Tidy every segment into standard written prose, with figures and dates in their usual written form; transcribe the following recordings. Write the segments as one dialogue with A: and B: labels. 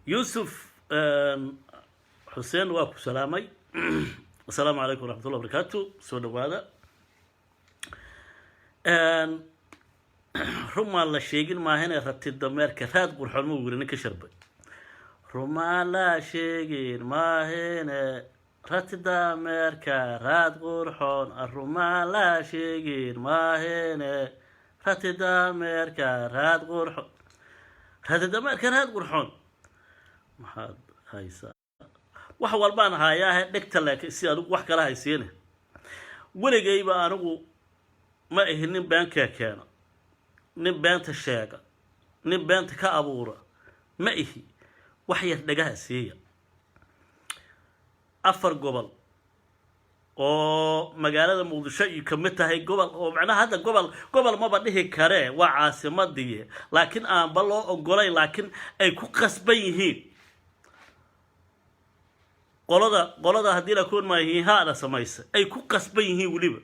A: Yuusuf Xuseen, waa ku salaamay. Asalaamu calaykum waraxmatullah barakaatu. Soo dhawaada. Rumaan la sheegin maahine rati dameerka raad qurxoon ma wiri nin ka sharbay. Rumaan la sheegin maahine rati dameerka raad qurxoon, rumaan la sheegin maahine rati dameerka raad qurxoon, rati dameerka raad qurxoon. Maxaad haysaa? Wax walbaan hayaahe, dhegta laakiin si adigu wax kala haysiine. Weligayba anigu ma ahin nin beenkee keena, nin beenta sheega, nin beenta ka abuura ma ihi. Wax yar dhagaha siiya. Afar gobol oo magaalada Muqdisho iyo kamid tahay, gobol oo macnaha hadda gobol maba dhihi karee, waa caasimadii, laakiin aanba loo ogolayn, laakiin ay ku qasban yihiin qolada haddii la koonmaahihaada samaysa, ay ku qasban yihiin weliba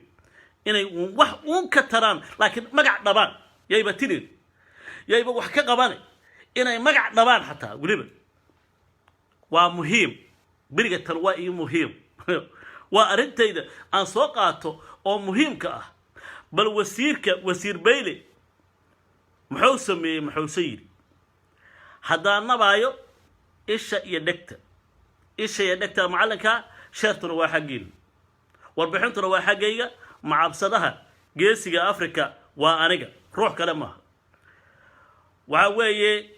A: inay uun wax uun ka taraan, laakiin magac dhabaan yayba tinin, yayba wax ka qabane, inay magac dhabaan xataa weliba waa muhiim. Beriga tan waa ii muhiim, waa arrintayda aan soo qaato oo muhiimka ah. Bal wasiirka, Wasiir Bayle, muxuu sameeyey? Muxuuse yidhi? Haddaan nabaayo isha iyo dhegta, isha iyo dhegta macallinka, sheertuna waa xaggiina, warbixintuna waa xaggayga. Macabsadaha geesiga Africa waa aniga, ruux kale maaha. Waxa weeye,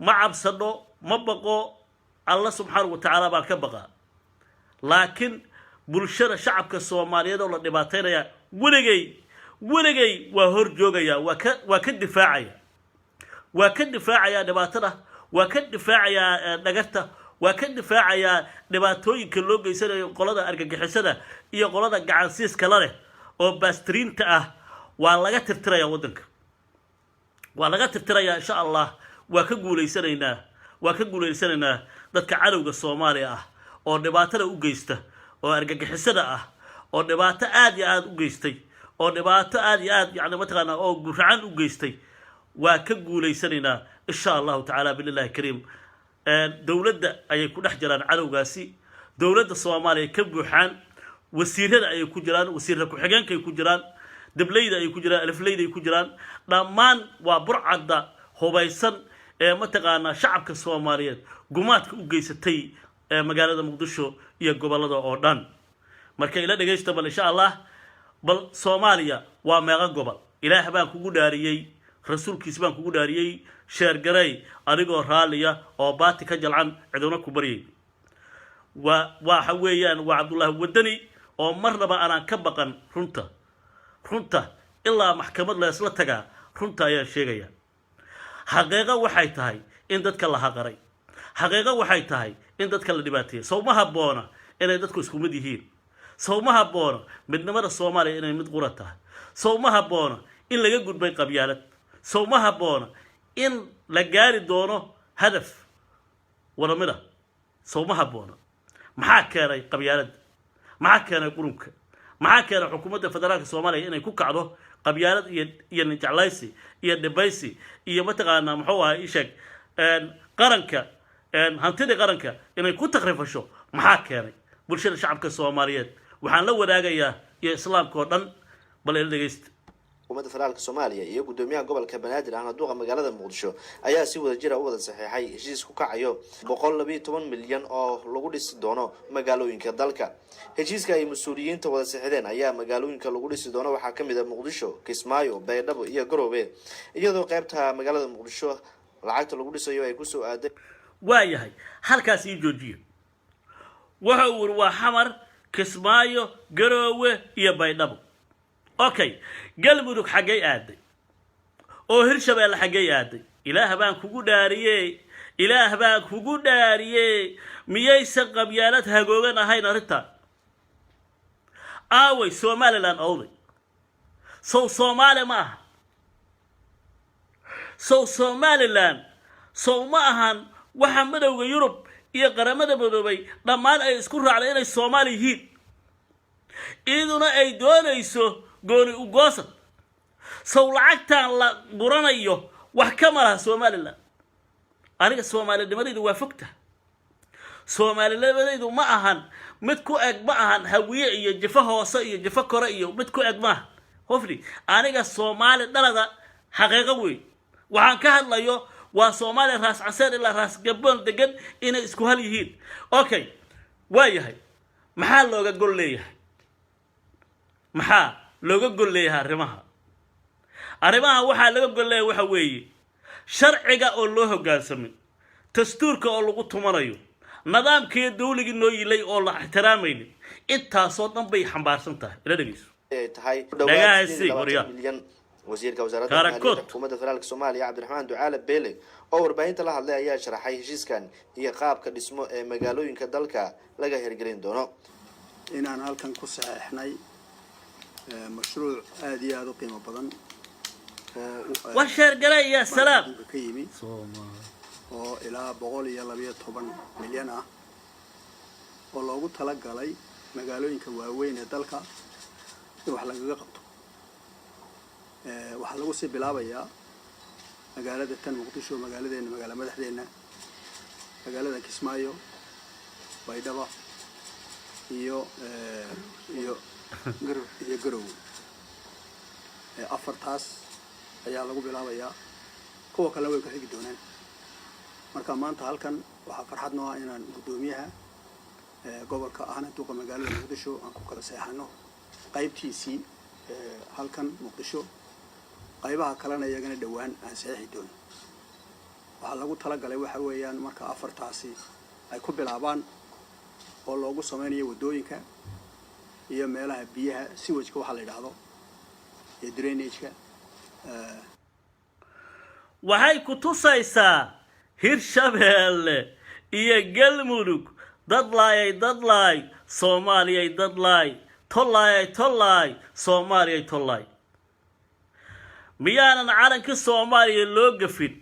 A: ma cabsadho, ma baqo, Alla subxaanahu wa tacaala baan ka baqaa, laakiin bulshada shacabka Soomaaliyeed oo la dhibaataynaya weligay, weligay waa hor joogaya, waa ka difaacaya, waa ka difaacayaa dhibaatada, waa ka difaacayaa dhagarta, waa ka difaacayaa dhibaatooyinka loo geysanayo qolada argagixisada iyo qolada gacansiiska la leh oo baastiriinta ah. Waa laga tirtirayaa waddanka, waa laga tirtirayaa, insha Allah. Waa ka guulaysanaynaa, waa ka guulaysanaynaa dadka cadowga Soomaaliya ah oo dhibaatada u geysta, oo argagixisada ah, oo dhibaato aada iyo aada u geystay, oo dhibaato aada iyo aad yani mataqaanaa oo guracan u geystay. Waa ka guulaysanaynaa, insha Allahu tacaala, bilillahi kariim. Dowladda ayay ku dhex jiraan cadowgaasi, dowladda Soomaaliya ka buuxaan, wasiirada ayay ku jiraan, wasiirra ku-xigeenka ay ku jiraan, dableyda ay ku jiraan, alifleyda ay ku jiraan, dhammaan waa burcadda hubaysan ee mataqaanaa shacabka Soomaaliyeed gumaadka u geysatay ee magaalada Muqdisho iyo gobollada oo dhan. Marka ila dhegaysta bal, insha Allah. Bal Soomaaliya waa meeqa gobol? Ilaah baan kugu dhaariyey, rasuulkiis baan kugu dhaariyey, sheergarey adigoo raalliya oo baati ka jalcan, ciduna ku baryay. Waa waxa weeyaan, waa Cabdullaahi Wadani oo marnaba aanaan ka baqan runta. Runta ilaa maxkamad la isla tagaa, runta ayaan sheegaya. Xaqiiqo waxay tahay in dadka la haqaray, xaqiiqo waxay tahay in dadka la dhibaateeyey. Sow ma habboona inay dadku isku mid yihiin? Sow ma habboona midnimada Soomaaliya inay mid qura tahay? Sow ma habboona in laga gudbay qabyaalad? Sow ma habboona in la gaari doono hadaf wada mid ah? Sow ma habboona? Maxaa keenay qabyaaladda? Maxaa keenay qurunka? Maxaa keenay xukuumadda federaalka Soomaaliya inay ku kacdo qabyaalad iyo ninjeclaysi iyo dhibaysi iyo mataqaanaa muxuu ahaa isheeg qaranka, hantidii qaranka inay ku takrifasho? Maxaa keenay? Bulshada shacabka Soomaaliyeed waxaan la wadaagayaa iyo islaamka oo dhan, bal ila dhegeysta.
B: Xukuumadda federaalka Soomaaliya iyo guddoomiyaha gobolka Banaadir ahna duqa magaalada Muqdisho ayaa si wada jira u wada saxiixay heshiis ku kacayo 112 milyan oo lagu dhisi doono magaalooyinka dalka. Heshiiska ay mas-uuliyiinta wada saxiixdeen ayaa magaalooyinka lagu dhisi doono waxaa kamid ah Muqdisho, Kismaayo, Baydhabo iyo Garoobe, iyadoo qeybta magaalada Muqdisho lacagta lagu dhisayo ay kusoo aaday.
A: Waayahay, halkaas ii joojiya. Waxa uu yiri waa Xamar, Kismaayo, Garoowe iyo Baydhabo. Okay, Galmudug xaggay aaday oo Hirshabeelle xaggay aaday? Ilaah baan kugu dhaariye, Ilaah baan kugu dhaariye, miyaysan qabyaalad hagoogan ahayn arrintan? Aaway Somaliland? Owday sow Soomaali ma aha? Sow Somaliland sow ma ahan waxa Madowga Yurub iyo Qaramada Midoobay dhammaan ay isku raacday inay Soomaali yihiin, iyaduna ay doonayso gooni ugoosad? Sow lacagtan la guranayo wax ka malaha Somaliland? Aniga Soomaalinimadaydu waa fogta. Soomaalinimadaydu ma ahan mid ku eg, ma ahan Hawiye iyo jifo hoose iyo jifo kore iyo mid ku eg maaha hofli. Aniga Soomaali dhalada xaqiiqo wey. Waxaan ka hadlayo waa Soomaaliya Raas Caseer ilaa Raas Gaboon degan inay isku hal yihiin. Okay, waa yahay. Maxaa looga gol leeyahay? Maxaa looga gol leeyahay arrimaha? Arrimaha waxaa laga gol leeyahay waxa weeye sharciga oo loo hoggaansamin, dastuurka oo lagu tumanayo, nidaamkii dawligii noo yilay oo la ixtiraamaynin. Intaasoo dhan bay xambaarsan tahay. Ila dhegeyso.
B: Ay tahay ku
A: Dhagaha
B: dhawaad
A: sii, waryaa.
B: 28 milyan. Wasiirka wasaaradda
A: Kaarakood.
B: maaliyadda xukuumadda federaalka Soomaaliya, Cabdiraxmaan Ducaale Beele, oo warbaahinta la hadlay ayaa sharaxay heshiiskan iyo qaabka dhismo ee magaalooyinka dalka laga hirgelin doono.
C: Inaan halkan ku saxeexnay mashruuc aada iyo aada u qiimo badan oo
A: War sheergalay ya salaam.
C: adduunka ka yimi oo ilaa 112 milyan ah oo loogu talagalay magaalooyinka waaweyn ee dalka in wax lagaga qabto. Waxaa lagu sii bilaabayaa magaalada tan Muqdisho, magaaladeena, magaala madaxdeena, magaalada Kismaayo, Baydhaba iyo Garowe. Afartaas ayaa lagu bilaabayaa, kuwa kalena way ku xigi doonaan. Marka maanta halkan waxaa farxad noo ah inaan guddoomiyaha gobolka ahna duqa magaalada Muqdisho aan ku kala seexano qaybtiisii halkan Muqdisho, qaybaha kalena iyagana dhowaan aan saxiixi doono. Waxaa lagu talagalay waxa weeyaan marka afartaasi ay ku bilaabaan oo loogu sameynayo waddooyinka iyo meelaha biyaha, sewage-ka waxaa la yidhaahdo iyo drainage-ka.
A: Waxay ku tusaysaa Hirshabeelle iyo Galmudug dadlaayay, dadlaay Soomaaliyay, dadlaay tollaayay, tollaay Soomaaliyay, tollaay. Miyaanan calankii Soomaaliya loo gafin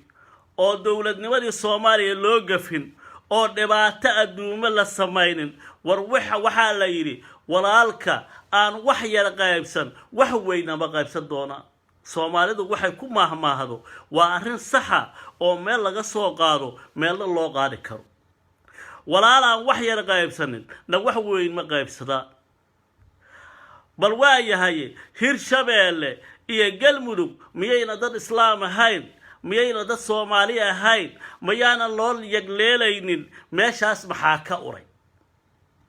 A: oo dowladnimadii Soomaaliya loo gafin oo dhibaato adduumo la samaynin? War waxa waxaa la yidhi, walaalka aan wax yar qaybsan wax weynama qaybsan doonaa. Soomaalidu waxay ku maahmaahdo waa arrin saxa oo meel laga soo qaado meelna loo qaadi karo. Walaal aan wax yar qaybsanin na wax weyn ma qaybsadaa. Bal waa yahay, Hirshabeelle iyo Galmudug miyayna dad Islaam ahayn? Miyayna dad Soomaali ahayn? Mayaanan loo yagleelaynin? Meeshaas maxaa ka uray?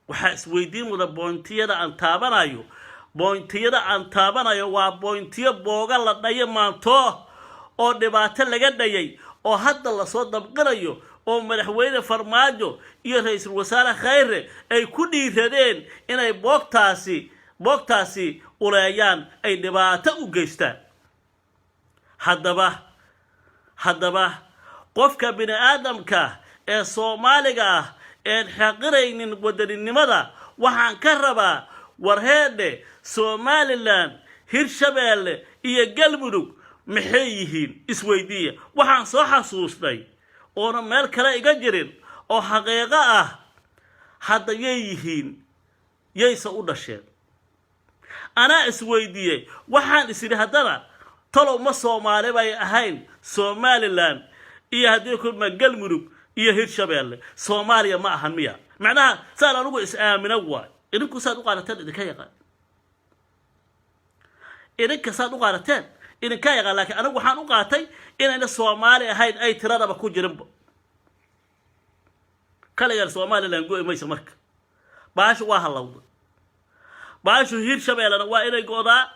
A: Waxaa isweydiin muda point-iyada aan taabanayo. Point-iyada aan taabanayo waa point-iyo booga la dhayo maanto oo dhibaato laga dhayay oo hadda lasoo dabqinayo oo madaxweyne Farmaajo iyo ra-iisul wasaare Khayre ay ku dhiiradeen inay boogtaasi uleeyaan, ay dhibaato u geystaan. Haddaba qofka bini aadamka ee Soomaaliga ah een xaqiraynin wadaninimada, waxaan ka rabaa, warheedhe, Somaliland, Hirshabeelle iyo Galmudug maxay yihiin? Isweydiiya. Waxaan soo xasuustay oona meel kale iga jirin oo xaqiiqo ah, hadda yay yihiin, yayse u dhasheen? Anaa isweydiiyey. Waxaan is idhi haddana, talow ma Soomaali bay ahayn Somaliland iyo haddii kulma Galmudug iyo Hirshabeelle? Soomaaliya ma ahan miya? Macnaha saan anugu is aamino waay. Idinku saad u qaadateen idinka yaqaan, idinka saad u qaadateen idinka yaqaan, laakiin anigu waxaan u qaatay inayna Soomaali ahayn, ay tiradaba ku jirinba. Kaligaan Somaliland go'i maysa. Marka baashu waa halowda, baashu Hirshabeellena waa inay go'daa,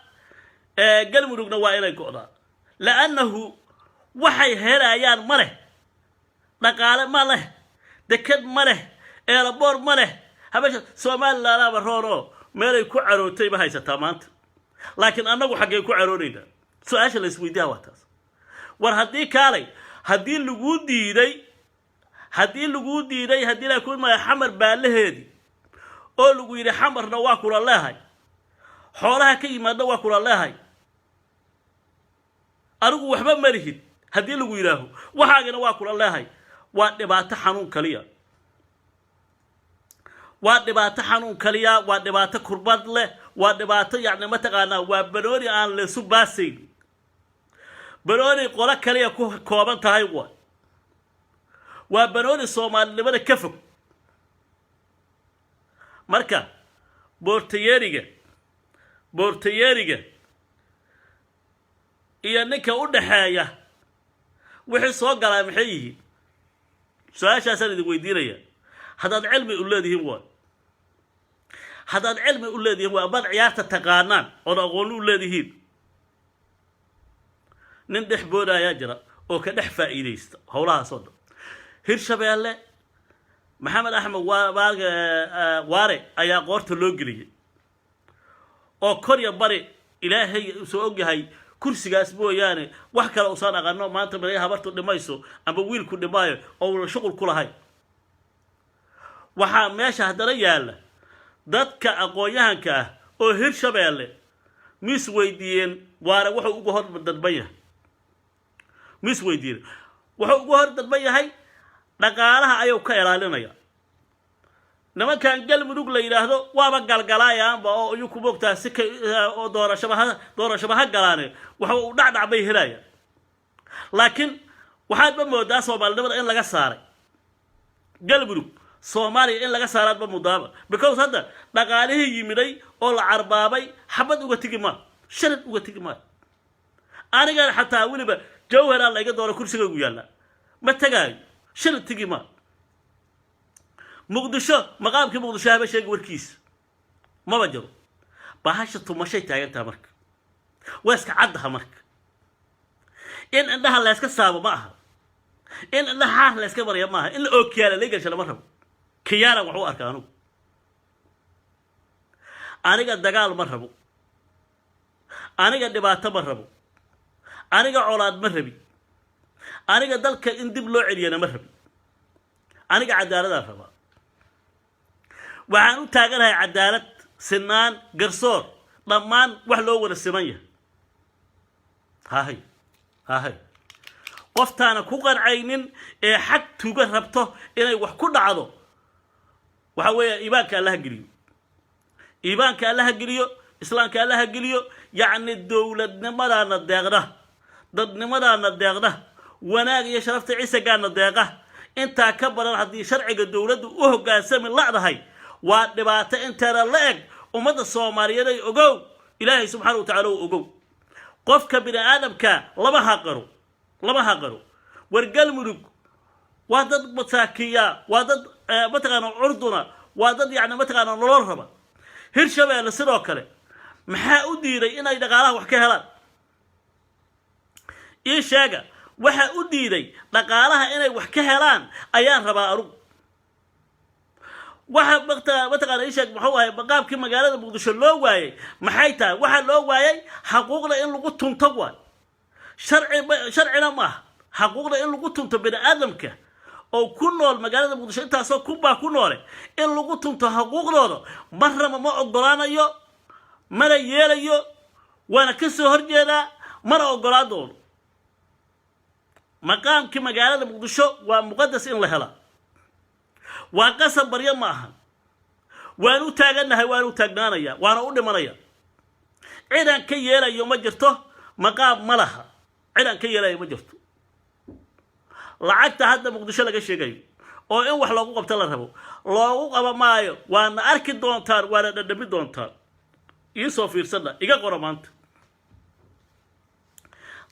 A: Galmudugna waa inay go'daa, la'annahu waxay helayaan ma leh, dhaqaale ma leh, deked ma leh, airport ma leh. Habesha Somalilandaaba roonoo meelay ku carootay ma haysataa maanta, laakiin annagu xaggee ku caroonaynaa? Su-aasha la isweydiiha waa taas. War haddii kaalay, haddii laguu diiday, haddii laguu diiday, haddii la kulmaya Xamar baalaheedii oo lagu yidhi Xamarna waa kula leehay, xoolaha ka yimaadna waa kula leehay, anigu waxba ma lihid haddii lagu yidhaaho, waxaagina waa kula leehay, waa dhibaato xanuun kaliya, waa dhibaato xanuun kaliya, waa dhibaato kurbad leh, waa dhibaato yacni mataqaanaa, waa banooni aan laysu baasayn, banooni qolo kaliya ku kooban tahay. Wa Waa banooni Soomaalinimada ka fog. Marka boortayeeriga iyo ninka u dhaxeeya wixii soo galaa maxay yihiin? Su-aashaasaan idin weydiinaya. Haddaad cilmi u leedihiin waay, haddaad cilmi u leedihiin waa, amaad ciyaarta taqaanaan ood aqoonni u leedihiin. Nin dhex boodayaa jira oo ka dhex faa'iidaysta howlahaas oo dhan. Hirshabeelle Maxamed Axmed Waare ayaa qoorta loo geliyey oo korya bari. Ilaahay soo ogyahay kursigaas mooyaane wax kale usaan aqano. Maanta malaya habartu dhimayso ama wiilku dhimaayo oo una shuqul ku lahayn. Waxaa meesha haddana yaalla dadka aqoon-yahanka ah oo Hirshabeelle mis weydiiyeen Waare wuxuu ugu hor dadban yahay. Mis weydiiyeen wuxuu ugu hor dadban yahay? Dhaqaalaha ayuu ka ilaalinaya. Nimankan Galmudug la yidhaahdo waaba galgalaayaanba oo iyuku moogtaha si ka oo doorashaba ha galaane, waxa uu dhacdhac bay helayaan. Laakiin waxaadba moodaa Soomaalinimada in laga saaray Galmudug, Soomaaliya in laga saaraadba mudaaba, because hadda dhaqaalihii yimiday oo la carbaabay xabad uga tegi maa, shalad uga tegi maayo. Anigana xataa weliba Jawharaa layga doono, kursigaygu yaallaa, ma tegaayo, shalad tegi maa. Muqdisho, maqaamkii Muqdisho haba sheegi, warkiisa maba jiro. Bahasha tumashay taagantaha. Marka waa iska caddaha. Marka in indhaha layska saabo ma aha, in indhaha xaar layska marya ma aha, in la ookiyaala lay gasha lama rabo. Kiyaalan wax u arka anugu. Aniga dagaal ma rabo, aniga dhibaato ma rabo, aniga colaad ma rabi, aniga dalka in dib loo celiyana ma rabi. Aniga cadaaladaan rabaa. Waxaan u taaganahay cadaalad, sinaan, garsoor, dhammaan wax loo wada siman yahay. Hahay hahay, qoftaana ku qancaynin ee xag tuga rabto inay wax ku dhacdo, waxa weeya iimaanka Allaha geliyo, iimaanka Allaha geliyo, Islaamka Allaha geliyo. Yacni dowladnimadaana deeqda, dadnimadaana deeqda, wanaag iyo sharafta cisagaana deeqa. Intaa ka badan haddii sharciga dowladdu u hoggaansami la'dahay, waa dhibaato inteeda la eg. Ummadda Soomaaliyeed ay ogow, Ilaahay subxaana wa tacala u ogow. Qofka bini aadamka lama haqaro, lama haqaro. War Galmudug waa dad masaakiya, waa dad mataqaana curduna, waa dad yani mataqaana nolol raba. Hirshabeelle sidoo kale, maxaa u diiday inay dhaqaalaha wax ka helaan? Ii sheega waxaa u diiday dhaqaalaha inay wax ka helaan ayaan rabaa anugu. Waxa mataqaana ii sheeg, muxuu ahay maqaamkii magaalada Muqdisho loo waayey? Maxay tahay waxaa loo waayey? Xaquuqda in lagu tunto waay. Sharci sharcina maaha xaquuqda in lagu tunto bini aadamka oo ku nool magaalada Muqdisho. Intaasoo kunbaa ku noole in lagu tunto xuquuqdooda marnaba ma ogolaanayo, mana yeelayo, waana ka soo horjeedaa, mana ogolaan doono. Maqaamkii magaalada Muqdisho waa muqadas in la helaa, waa qasab, baryo ma aha. Waan u taagannahay, waan u taagnaanaya, waana u dhimanaya. Cidaan ka yeelayo ma jirto. Maqaam ma laha, cidaan ka yeelayo ma jirto. Lacagta hadda Muqdisho laga sheegayo oo in wax loogu qabto la rabo, loogu qaba maayo. Waana arki doontaan, waana dhadhami doontaan. Iisoo fiirsana, iga qora maanta.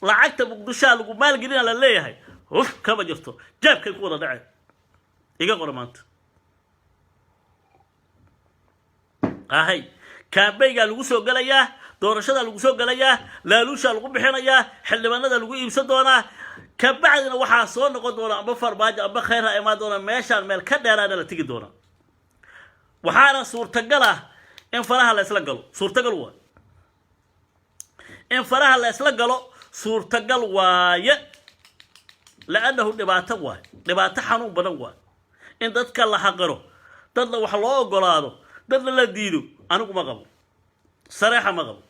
A: Lacagta Muqdishoa lagu maalgelina la leeyahay, huf kama jirto, jeebkay ku wada dhaceen. Iga qora maanta. Ahay, kaambaygaa lagu soo gelayaa, doorashadaa lagu soo gelayaa, laaluushaa lagu bixinayaa, xildhibaanada lagu iibsan doonaa. Kabacdina waxaa soo noqon doona amba Farmaajo amba Khayrha imaan doona. Meeshaan meel ka dheeraana la tegi doonaa. Waxaana suurtagal ah in faraha la isla galo. Suurtagal waay in faraha la isla galo, suurtagal waaye, laannahu dhibaato waay, dhibaato xanuun badan waay in dadka la xaqiro, dadna wax loo ogolaado, dadna la diido. Anigu ma qabo, sareexa ma qabo.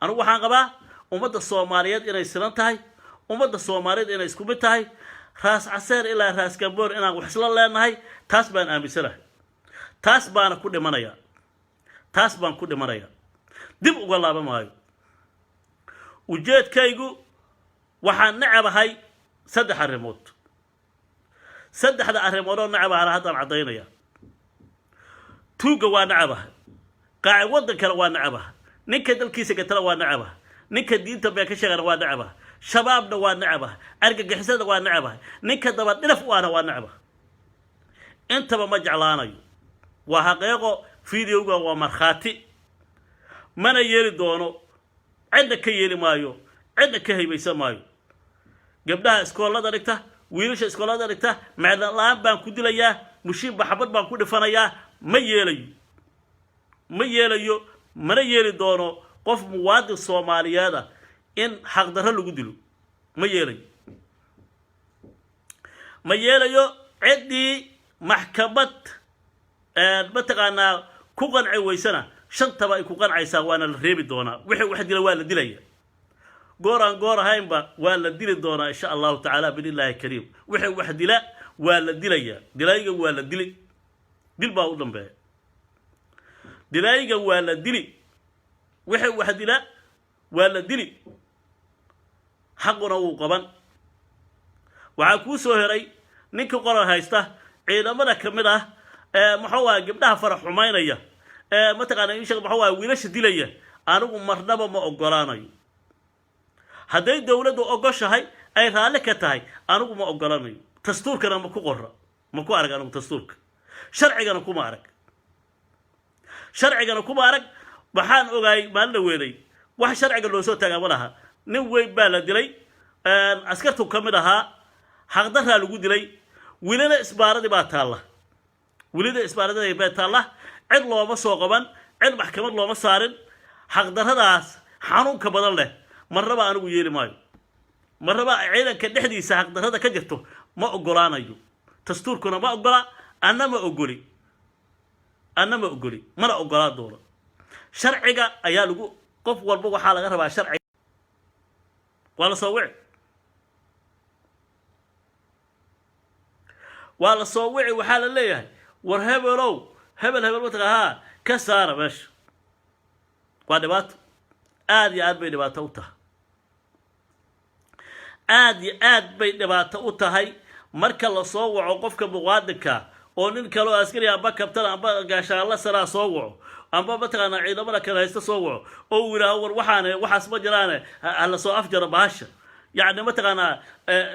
A: Anigu waxaan qabaa ummadda Soomaaliyeed inay silan tahay, ummadda Soomaaliyeed inay isku mid tahay, Raas Caseer ilaa Raas Gamboor inaan wax isla leenahay. Taas baan aaminsanahay, taas baana ku dhimanayaa, taas baan ku dhimanayaa, dib uga laaban maayo. Ujeedkaygu waxaan necabahay saddex arrimood. Saddexda arrimoodoo nacabahana haddaan caddaynaya. Tuugga waa nacabaha, qaaci waddankana waa nacabaha, ninka dalkiisa gatana waa nacabaha, ninka diinta been ka sheegana waa nacabaha, Shabaabna waa nacabaha, argagixisada waa nacabaha, ninka daba dhilaf u ahna waa nacabaha. Intaba ma jeclaanayo, waa xaqiiqo. Videoga waa markhaati. Mana yeeli doono, cidna ka yeeli maayo, cidna ka haybaysan maayo. Gabdhaha iskoolada dhigta, wiilasha iskoolada dhigta, micno la-aan baan ku dilayaa, mushiinba xabad baan ku dhifanayaa, ma yeelayo, ma yeelayo, mana yeeli doono. Qof muwaadin Soomaaliyeed ah in xaqdarro lagu dilo ma yeelayo, ma yeelayo. Ciddii maxkamad mataqaanaa ku qanci weysana, shantaba ay ku qancaysaa, waana la reebi doonaa. Wixii wax dila waa la dilaya, goor aan goor ahaynba waa la dili doonaa, insha Allahu tacaala, biidnillaahi kariim. Wixii wax dila waa la dilaya. Dilaayiga waa la dili, dil baa u dambeeya. Dilaayiga waa la dili, wixii wax dila waa la dili, xaquna wuu qaban. Waxaa kuu soo heray ninkii qoral haysta, ciidamada ka mid ah, muxuu aha, gabdhaha fara xumaynaya, mataqaana insha muxuu aha, wiilasha dilaya. Anigu marnaba ma ogolaanayo. Hadday dowladdu ogoshahay, ay raalli ka tahay, anigu ma ogolanayo. Dastuurkana ma ku qora, ma ku arag anigu dastuurka, sharcigana kuma arag, sharcigana kuma arag. Waxaan ogaay maalin dhaweeday wax sharciga loo soo taagaa ma laha. Nin weyn baa la dilay, askartu ka mid ahaa, xaqdaraa lagu dilay. Welina isbaaradii baa taalla, welina isbaaradii baa taalla. Cid looma soo qaban, cid maxkamad looma saarin. Xaqdarradaas xanuunka badan leh marnaba anigu yeeli maayo. Marnaba ciidanka dhexdiisa xaqdarrada ka jirto ma ogolaanayo. Dastuurkuna ma ogola, anna ma ogoli, anna ma ogoli, mana ogolaan doono. Sharciga ayaa lagu, qof walba waxaa laga rabaa sharciga. Waa la soo wici, waa la soo wici. Waxaa la leeyahay: "War hebelow, hebel hebel mataqaa haa, ka saara meesha." Waa dhibaato, aada iyo aad bay dhibaato u tahay, aada iyo aad bay dhibaato u tahay marka lasoo waco qofka muqaadinka oo nin kaleo askari amba kabtan amba gaashaanla saraa soo waco, amba mataqaanaa ciidamada kale haysta soo waco, oo uu yidhaaho: "War waxaane, waxaas ma jiraane, ha lasoo afjaro bahasha." Yacni mataqaanaa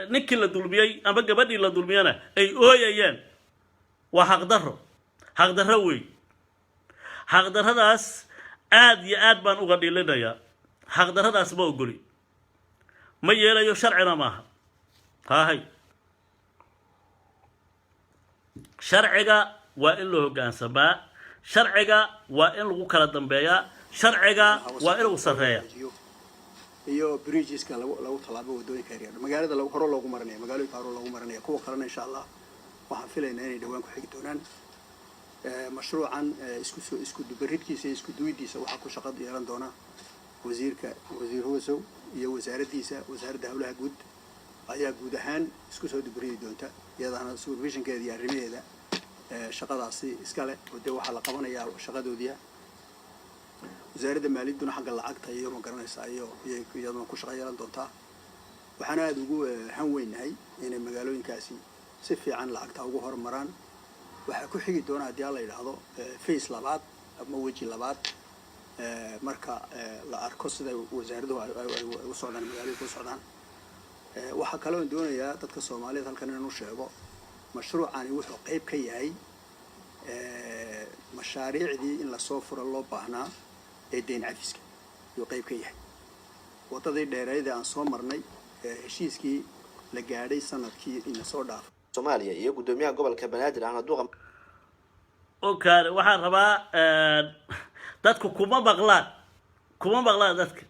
A: ninkii la dulmiyey amba gabadhii la dulmiyana ay ooyayeen. Waa xaqdarro, xaqdarro wey. Xaqdarradaas aad iyo aad baan uga dhilinayaa. Xaqdarradaas ma ogoli, ma yeelayo, sharcina maaha. Haahay, sharciga waa in loo hoggaansamaa, sharciga waa in lagu kala dambeeyaa, sharciga waa inuu sarreeya.
C: Iyo bridgeska lagu tallaabo wadooyinka yaryar magaalada lagu hore loogu marinaya, magaalooyinka hore loogu marinaya. Kuwa kalena, insha Allah, waxaan filaynaa inay dhawaan ku xigi doonaan. Mashruucan isku soo isku dubaridkiisa iyo isku duwidiisa waxaa ku shaqo yeelan doona wasiirka, Wasiir Hoosow, iyo wasaaraddiisa. Wasaaradda Howlaha Guud ayaa guud ahaan isku soo dubaridi doonta, iyadana supervisionkeeda iyo arrimaheeda shaqadaasi iska leh, oo dee waxaa la qabanayaa shaqadoodiia. Wasaaradda maaliyadduna xagga lacagta iyo, ma garanaysaa, iyo iyaduna ku shaqo yeelan doontaa. Waxaan aada ugu han weynahay inay magaalooyinkaasi si fiican lacagta ugu horumaraan. Waxaa ku xigi doona, haddii alla yidhaahdo, phase labaad ama weji labaad, marka la arko sida wasaaraduhu ay u socdaan, magaalooyinka u socdaan. Waxaa kale oon doonayaa dadka Soomaaliyeed halkan inaan u sheego: mashruucani wuxuu qayb ka yahay mashaariicdii in lasoo furo loo baahnaa ee deyn cafiska ayuu qayb ka yahay. Waddadii dheereyd ee aan soo marnay, heshiiskii la gaadhay sanadkii ina soo dhaafay.
B: Soomaaliya iyo guddoomiyaha gobolka Banaadir ahna duqa
A: Okaale, waxaan rabaa, dadku kuma maqlaan, kuma maqlaan dadka,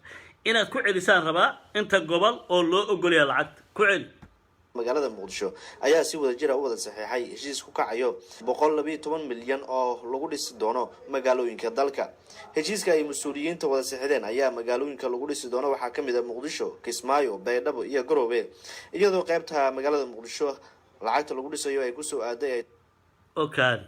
A: inaad ku celisaan rabaa inta gobol oo loo ogolaya lacagta. Ku celi.
B: Magaalada Muqdisho ayaa si wada jira u wada saxiixay heshiis ku kacayo 112 milyan oo lagu dhisi doono magaalooyinka dalka. Heshiiska ay mas-uuliyiinta wada saxiixdeen ayaa magaalooyinka lagu dhisi doono waxaa kamid ah Muqdisho, Kismaayo, Baydhabo iyo Garoobe, iyadoo qaybta magaalada Muqdisho lacagta lagu dhisayo ay kusoo aaday ay
A: Okaadi.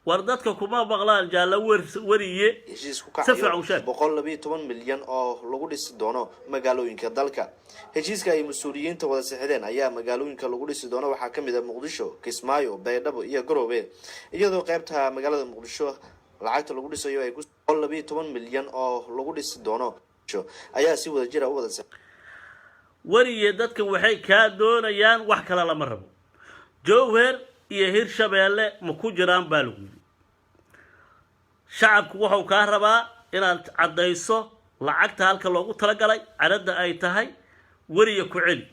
A: War dadka kuma maqlaan, jaallo weriye.
B: Heshiis ku
A: Si fiican u
B: kacayo
A: sheeg.
B: 112 milyan oo lagu dhisi doono magaalooyinka dalka. Heshiiska ay mas-uuliyiinta wada sixideen ayaa magaalooyinka lagu dhisi doono waxaa kamid ah Muqdisho, Kismaayo, Baydhabo iyo Garoobe, iyadoo qaybta magaalada Muqdisho lacagta lagu dhisayo ay 112 milyan oo lagu dhisi doono ayaa si wada jira u wada
A: Weriye, dadka waxay kaa doonayaan wax kale lama rabo. Jowher iyo Hirshabeelle ma ku jiraan baa lagu yidhi. Shacabku wuxuu kaa rabaa inaad caddayso lacagta halka loogu talagalay, cadadda ay tahay. Weriye, ku celi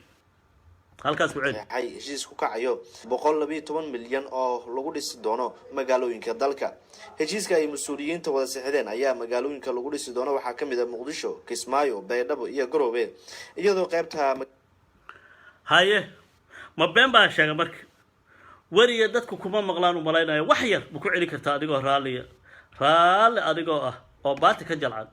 A: halkaas, ku celi.
B: Saxeexay heshiis ku kacayo 112 milyan oo lagu dhisi doono magaalooyinka dalka. Heshiiska ay mas-uuliyiinta wada sixideen ayaa magaalooyinka lagu dhisi doono waxaa kamid ah Muqdisho, Kismaayo, Baydhabo iyo Garoobe, iyadoo qaybta
A: Haye, ma been baa sheega marka? Weriye, dadku kuma maqlaan u malaynaya. Wax yar ma ku celi kartaa adigoo raalliya, raalli adigoo ah oo baati ka jalcan?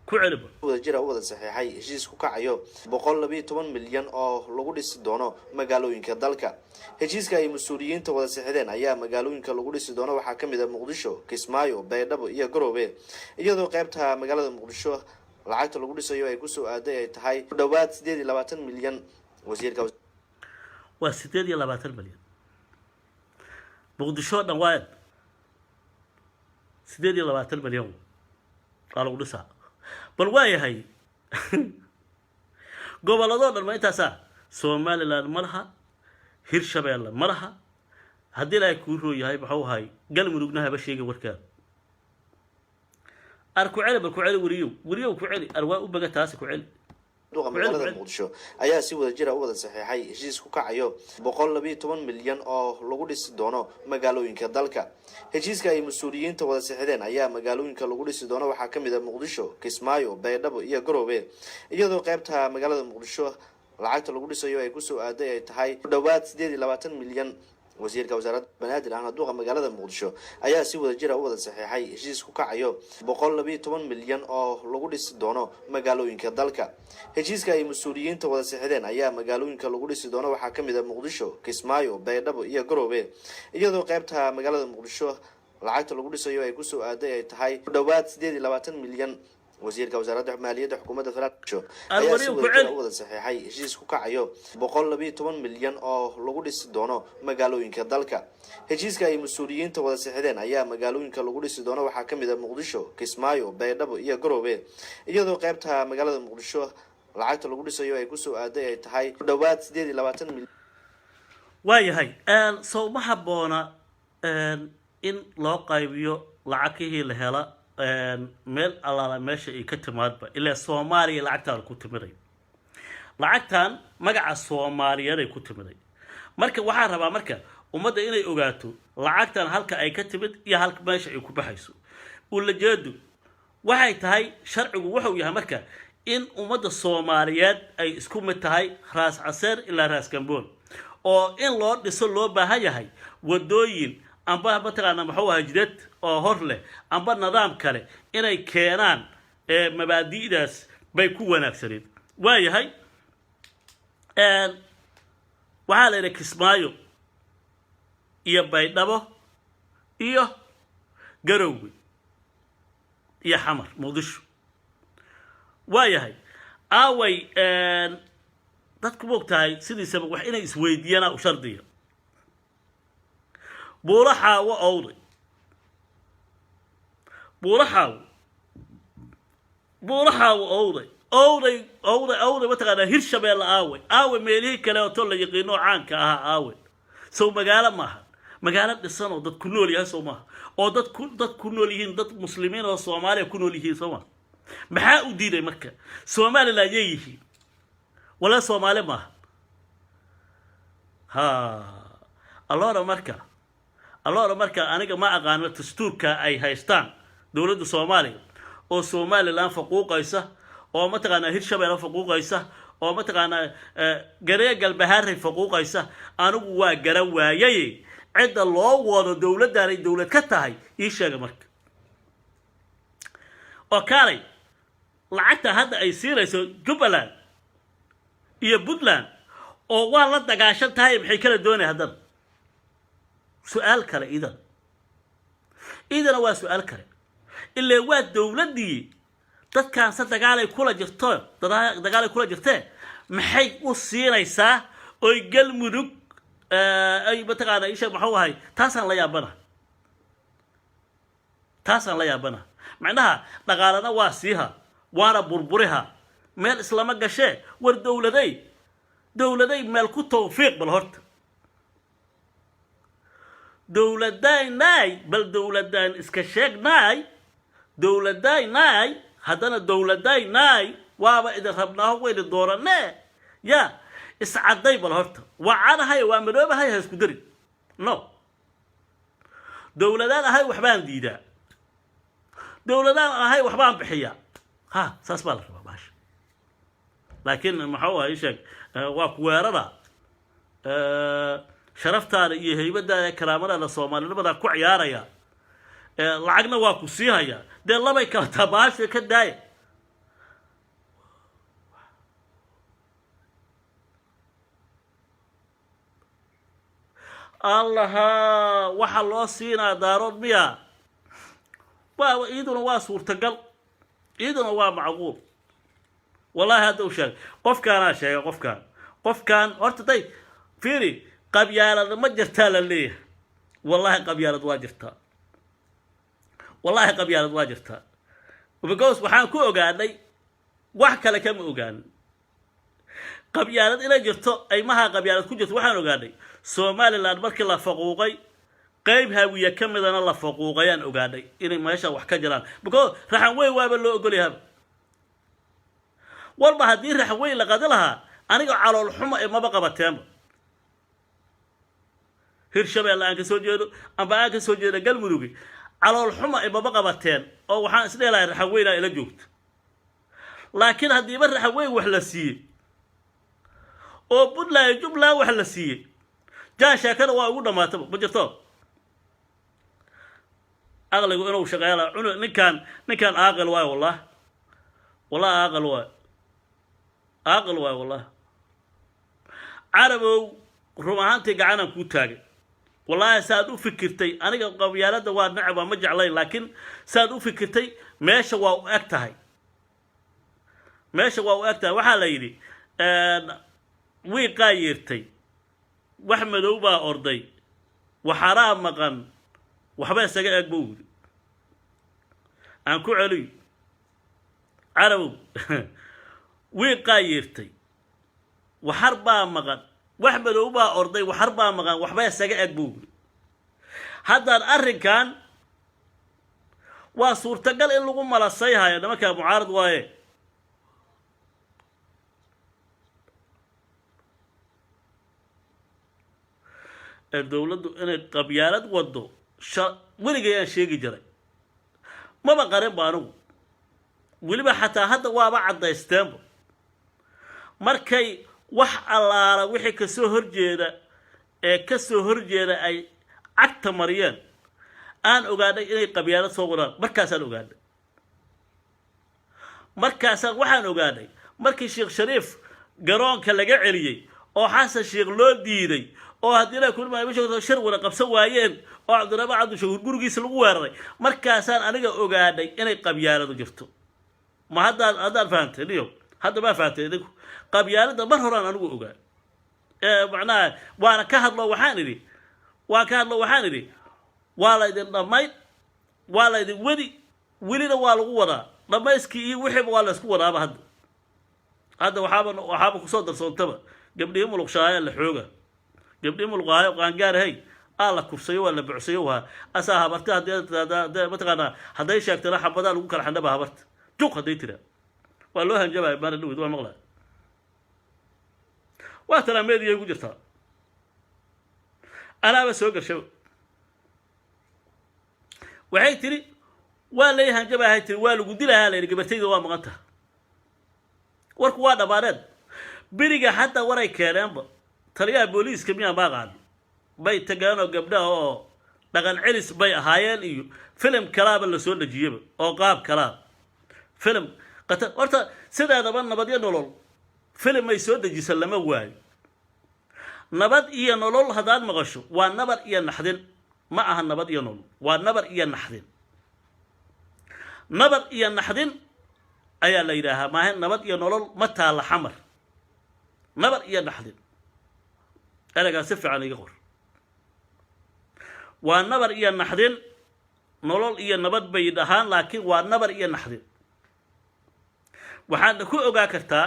A: Ku celiba.
B: Wada jira u wada saxeexay heshiis ku kacayo 112 milyan oo lagu dhisi doono magaalooyinka dalka. Heshiiska ay mas-uuliyiinta wada sixideen ayaa magaalooyinka lagu dhisi doono waxaa kamid ah Muqdisho, Kismaayo, Baydhabo iyo Garoobe, iyadoo qaybta magaalada Muqdisho lacagta lagu dhisayo ay kusoo aaday ay tahay ku dhawaad 28 milyan. Wasiirka
A: Waa 28 milyan Muqdisho o dhan. Waa 28 milyan waa lagu dhisaa. Bal waa yahay, gobolladoo dhan ma intaasaa? Somaliland ma laha, Hirshabeelle ma laha. Haddii Ilaahay kuu roo yahay, muxuu ahay, Galmudugna haba sheegin warkaada. Ar ku celi, bal ku celi, weriyow, weriyow, ku celi. Ar waa u baga taasi, ku celi.
B: Duqa magaalada Muqdisho ayaa si wada jira u wada saxeexay heshiis ku kacayo 112 milyan oo lagu dhisi doono magaalooyinka dalka. Heshiiska ay mas-uuliyiinta wada sixideen ayaa magaalooyinka lagu dhisi doono waxaa kamid ah Muqdisho, Kismaayo, Baydhabo iyo Garoobe, iyadoo qaybta magaalada Muqdisho lacagta lagu dhisayo ay kusoo aaday ay tahay ku dhawaad 28 milyan. Wasiirka wasaaradda Banaadir ahna duqa magaalada Muqdisho ayaa si wada jira u wada saxeexay heshiis ku kacayo 112 milyan oo lagu dhisi doono magaalooyinka dalka. Heshiiska ay mas-uuliyiinta wada sixideen ayaa magaalooyinka lagu dhisi doono waxaa kamid ah Muqdisho, Kismaayo, Baydhabo iyo Garoobe, iyadoo qaybta magaalada Muqdisho lacagta lagu dhisayo ay kusoo aaday ay tahay ku dhawaad 28 milyan. Wasiirka wasaaradda maaliyadda xukuumadda federaalk ayaa si wada jira u wada saxeexay heshiis ku kacayo 112 milyan oo lagu dhisi doono magaalooyinka dalka. Heshiiska ay mas-uuliyiinta wada sixideen ayaa magaalooyinka lagu dhisi doono waxaa kamid ah Muqdisho, Kismaayo, Baydhabo iyo Garoobe, iyadoo qaybta magaalada Muqdisho lacagta lagu dhisayo ay kusoo aaday ay tahay ku dhawaad 28 milyan.
A: Waayahay, sow ma habboona in loo qaybiyo lacagihii la hela meel allaala meesha ay ka timaadba? Ilaa Soomaaliya lacagtaan ku timiday, lacagtan magaca Soomaaliyeed ay ku timiday. Marka waxaan rabaa marka ummadda inay ogaato lacagtan halka ay ka timid iyo halka meesha ay ku baxayso. Ulajeedu waxay tahay, sharcigu wuxuu yahay marka in ummadda Soomaaliyeed ay isku mid tahay, Raas Caseer ilaa Raas Gamboon, oo in loo dhiso loo baahan yahay wadooyin amba mataqaana muxuu ahay jidad oo hor leh amba nidaam kale inay keenaan. Mabaadi'daas bay ku wanaagsaneed. Waayahay, waxaa la yidhi Kismaayo iyo Baydhabo iyo Garowge iyo Xamar, Muqdisho. Waayahay, aaway dadku? Moog tahay sidiisaba wax inay isweydiiyaan u shardiya. Buulo Xaawo owday, Buulo Xaawo, Buulo Xaawo owday, owday, owday, owday, mataqaanaa Hirshabeelle aaway, aaway meelihii kaleeto la yaqiino oo caanka ahaa aaway? Sow magaalo maaha? Magaalo dhisan oo dad ku nool yahay sow maaha? Oo dad ku nool yihiin, dad muslimiin oo Soomaaliya ku nool yihiin soo maha? Maxaa u diiday marka? Somaliland yay yihiin? Wala Soomaali maaha? Ha alloora marka, alloora marka, aniga ma aqaano dastuurka ay haystaan dowladda Soomaaliya oo Somaliland faquuqaysa, oo mataqaanaa Hirshabeelle faquuqaysa, oo mataqaanaa garee Galbahaaray faquuqaysa. Anigu waa garan waayay cidda loo wado dowladdaanay dowlad ka tahay. Ii sheega marka. Oo kaalay, lacagta hadda ay siinayso Jubbaland iyo Puntland oo waa la dagaashan tahay, maxay kala doonaya haddana? Su-aal kale idan. Iidana waa su-aal kale. Ilaa waa dowladdii dadkaanse dagaalay kula jirto, dagaalay kula jirtee, maxay u siinaysaa oy Galmudug ay mataqaana isha maxuu ahay? Taasaan la yaabana, taasaan la yaabana. Macnaha dhaqaalana waa siiha, waana burburiha, meel islama gashee. War dowladay, dowladay, meel ku tawfiiq bal horta dowladaynaay, bal dowladaan iska sheegnaay, dowladaynaay, haddana dowladaynaay, waaba idin rabnaaho, wayna dooranee. Ya iscadday bal horta, waa cadahay, waa madoobahay, ha isku darin. No, dowladaan ahay waxbaan diidaa, dowladaan ahay waxbaan bixiyaa, ha saas baa la rabaa baasha. Laakiin maxuu ahay, sheeg, waa ku weerara, sharaftaada iyo haybadaada, karaamadaada, soomaalinimada ku ciyaaraya, lacagna waa ku siihaya. Dee labay kala taa baasha, ka daaya. Allaha, waxaa loo siinaa Daarood miya? Waa iyaduna waa suurtagal, iyaduna waa macquul. Wallahi hadda u sheegay qofkaanaa sheegay, qofkaan, qofkaan horta day fiiri, qabyaalad ma jirtaa la leeyahay. Wallahi qabyaalad waa jirtaa, wallahi qabyaalad waa jirtaa, because waxaan ku ogaanay, wax kale kama ogaanin qabyaalad inay jirto, aymaha qabyaalad ku jirto. Waxaan ogaanay Somaliland markii la faquuqay, qayb Hawiye ka midana la faquuqayaan, ogaanay inay meesha wax ka jiraan, because Raxan Weyn waaba loo ogolyaha. Walba haddii Raxan Weyn la qadi lahaa, aniga calool xumo ee maba qabateenba. Hirshabeelle aan ka soo jeedo amba aan ka soo jeedo Galmudugi, calool xumo ee maba qabateen, oo waxaan isdhehi lahay Raxan Weynaa ila joogto. Laakiin haddiiba Raxan Weyn wax la siiyey oo Puntland iyo Jubbaland wax la siiyey, jaan sheekada waa ugu dhamaataba. Ma jirto aqligu inuu shaqeeya cunu. Ninkaan, ninkaan aaqil waayo, wallah, wallah aaqil waayo, aaqil waayo wallah. Carabow, run ahaantii gacanaan kuu taagay. Wallaahi saad u fikirtay, aniga qabyaaladda waa necba, ma jeclayn, laakiin saad u fikirtay meesha waa u eg tahay, meesha waa u eg tahay. Waxaa la yidhi wiiqaa yeertay, wax madow baa orday, waxaraa maqan, waxba isaga eg buu yidhi. Aan ku celiyo, Carabow: wiiqaa yeertay, waxar baa maqan, wax madow baa orday, waxar baa maqan, waxba isaga eg buu yidhi. Haddaan arrinkan waa suurtagal in lagu malasayhayo nimankaa mucaarad waaye. Ee dowladdu inay qabyaalad waddo weligay aan sheegi jiray, maba qarin ba anigu. Weliba xataa hadda waaba caddaysteenba markay wax allaala wixii kasoo horjeeda ee kasoo horjeeda ay cagta mariyeen, aan ogaanay inay qabyaalad soo wadaan. Markaasaan ogaanay, markaasaan waxaan ogaanay markii Sheekh Shariif garoonka laga celiyey oo Xasan Sheekh loo diiday, oo haddii la kulma shir wada qabsan waayeen, oo Cabdiraxmaan Cabdishakuur gurigiisa lagu weeraray, markaasaan aniga ogaanay inay qabyaaladu jirto. Ma haddaan, haddaan fahamtay niyo? Hadda maa fahamtay idinku? Qabyaaladda mar horaan anigu ogaa, macnaha waana ka hadlo, waxaan idhi, waan ka hadlo, waxaan idhi waa la idin dhammayn, waa la idin wadi, welina waa lagu wadaa dhammayskii iyo wixiiba waa la isku wadaaba. Hadda, hadda waxaaba, waxaaba kusoo darsoontaba gabdhihii muluqshaayo la xooga, gabdhihii muluqaayo qaangaarahay aa la kufsayo, waa la bucsayo, waa asaa habarta. Haddii mataqaanaa hadday sheegtana xabadaa lagu kala xandhaba habarta juq hadday tiraa, waa loo hanjabaya. Maana dhawid waa maqlaya, waa tanaa meediyay ku jirtaa, anaaba soo gashaba. Waxay tiri waa lay hanjabahay, tiri waa lagu dilahaa, la yidhi gabartayda waa maqan taha. Warku waa dhammaaneed beriga. Hadda waray keeneenba taliyaha booliiska miyaa maaqaan bay tageenoo gabdhaha oo dhaqan celis bay ahaayeen, iyo filim kalaaba la soo dhejiyaba oo qaab kalaa filim qatar. Horta sideedaba Nabad iyo Nolol filim ay soo dejisa lama waayo. Nabad iyo Nolol haddaad maqasho waa nabad iyo naxdin. Ma aha nabad iyo nolol, waa nabar iyo naxdin. Nabar iyo naxdin ayaa la yidhaahaa. Maaha nabad iyo nolol ma taalla Xamar. Nabar iyo naxdin, ereygaa si fiican iga qor. Waa nabar iyo naxdin. Nolol iyo nabad bay dhahaan, laakiin waa nabar iyo naxdin. Waxaadna ku ogaa kartaa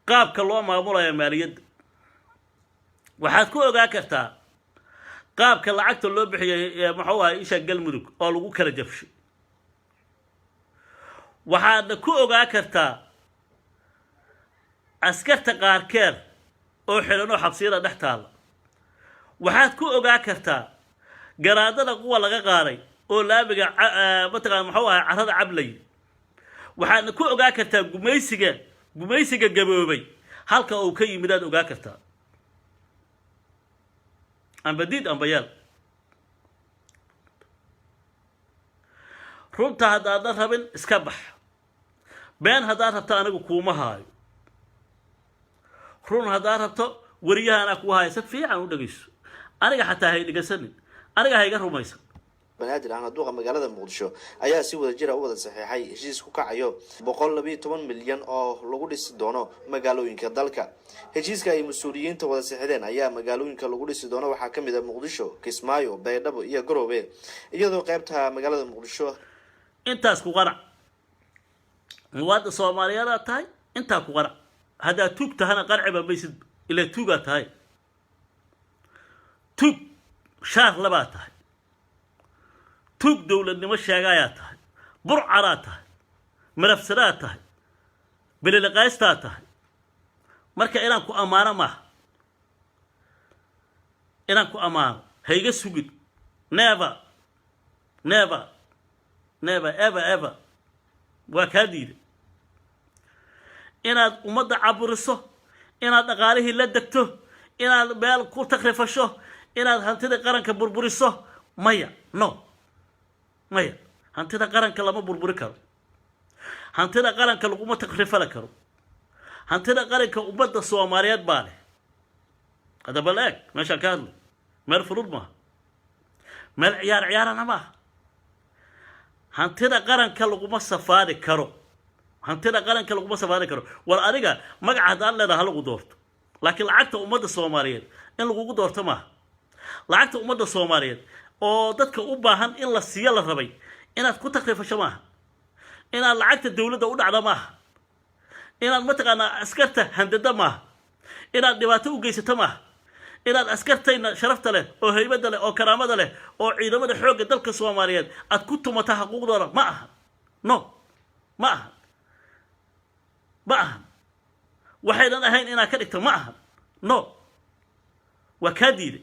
A: qaabka loo maamulayo maaliyadda. Waxaad ku ogaa kartaa qaabka lacagta loo bixiyay, muxuu ahay, isha Galmudug oo lagu kala jabshay. Waxaadna ku ogaa kartaa askarta qaarkeed oo xiran oo xabsiyada dhex taalla. Waxaad ku ogaa kartaa garaadada kuwa laga qaaday oo laamiga, mataqana, muxuu ahay, carrada cablay. Waxaadna ku ogaa kartaa gumaysiga gaboobay halka uu ka yimid aad ogaa kartaa. Amba diid amba yeel, runta haddaadan rabin iska bax. Been haddaad rabto anigu kuuma haayo. Run haddaad rabto weriyaha anaa kuu haayo. Si fiican u dhegayso. Aniga xataa hay dhegaysanin, aniga hayga rumaysan.
B: Banaadir ahna duqa magaalada Muqdisho ayaa si wada jira u wada saxiixay heshiis ku kacayo 112 milyan oo lagu dhisi doono magaalooyinka dalka. Heshiiska ay mas-uuliyiinta wada saxiixdeen ayaa magaalooyinka lagu dhisi doono waxaa kamid ah Muqdisho, Kismaayo, Baydhabo iyo Garoobe, iyadoo qeybta magaalada Muqdisho
A: Intaas ku qanac. Muwaadin Soomaaliyeedaad tahay, intaa ku qanac. Haddaad tuug tahana qanciba maysid, ilaa tuugaa tahay. Tuug shaar labaa tahay, tuug dowladnimo sheegayaa tahay, burcadaa tahay, malafsadaa tahay, bililiqaystaa tahay. Marka inaan ku ammaano maaha. Inaan ku ammaano hayga sugin. Never, never, never, ever, ever. Waa kaa diiday inaad ummadda caburiso, inaad dhaqaalihii la degto, inaad meel ku takrifasho, inaad hantida qaranka burburiso. Maya, no, maya. Hantida qaranka lama burburi karo. Hantida qaranka laguma takrifali karo. Hantida qaranka ummadda Soomaaliyeed baa leh. Haddaba la eeg meeshaan ka hadlay. Meel fudud maaha, meel ciyaar ciyaarana maaha. Hantida qaranka laguma safaadi karo. Hantida qaranka laguma safaadi karo. War adiga magaca haddaad leedaha ha lagu doorto, laakiin lacagta ummadda Soomaaliyeed in lagugu doorto maaha. Lacagta ummadda Soomaaliyeed oo dadka u baahan in la siiyo la rabay inaad ku takrifasho maaha. Inaad lacagta dowladda u dhacda maaha. Inaad, mataqaanaa, askarta handada maaha. Inaad dhibaato u geysato maaha. Inaad askartayna sharafta leh oo haybadda leh oo karaamada leh oo ciidamada xoogga dalka Soomaaliyeed aad ku tumata xuquuqdooda ma aha. No, ma aha, ma aha. Waxaynan ahayn inaad ka dhigto ma aha. No, waa kaa diiday.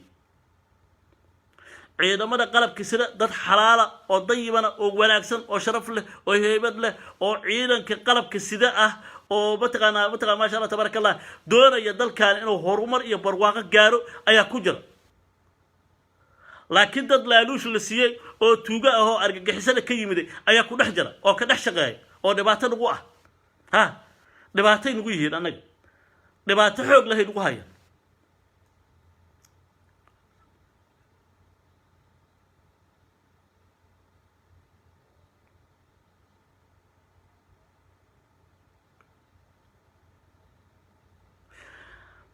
A: Ciidamada qalabka sida dad xalaala oo dayibana oo wanaagsan oo sharaf leh oo heybad leh oo ciidanka qalabka sida ah oo mataqaanaa maasha Allah, tabaaraka Allah, doonaya dalkan inuu horumar iyo barwaaqo gaaro ayaa ku jira. Laakiin dad laaluush la siiyey oo tuugo ah oo argagixisada ka yimiday ayaa ku dhex jira oo ka dhex shaqeeya oo dhibaato nagu ah. Ha, dhibaatay nagu yihiin annaga, dhibaato xoog lehay nagu hayaan.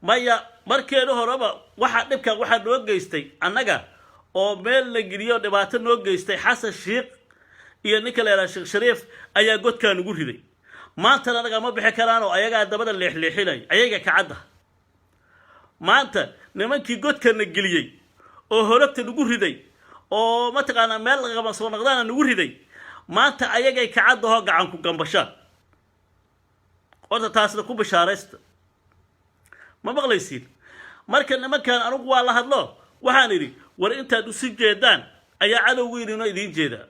A: Maya, markeedu horeba waxaa dhibkan waxaa noo geystay annaga oo meel la geliyo dhibaato noo geystay Xasan Sheikh iyo ninka la yidhaha Sheekh Shariif ayaa godkaa nagu riday. Maantana annaga ma bixi karaan oo ayagaa dabada leexleexinaya, ayaga kacadda. Maanta nimankii godkana geliyey oo horogta nagu riday oo, mataqaanaa, meel lagama soo noqdaana nagu riday, maanta ayagay kacadahoo gacan ku gambashaan. Horta taasna ku bishaaraysta. Ma maqlaysiin? Marka nimankan anugu waa la hadlo. Waxaan idhi, war intaad usi jeedaan ayaa cadowgiinina idiin jeedaa.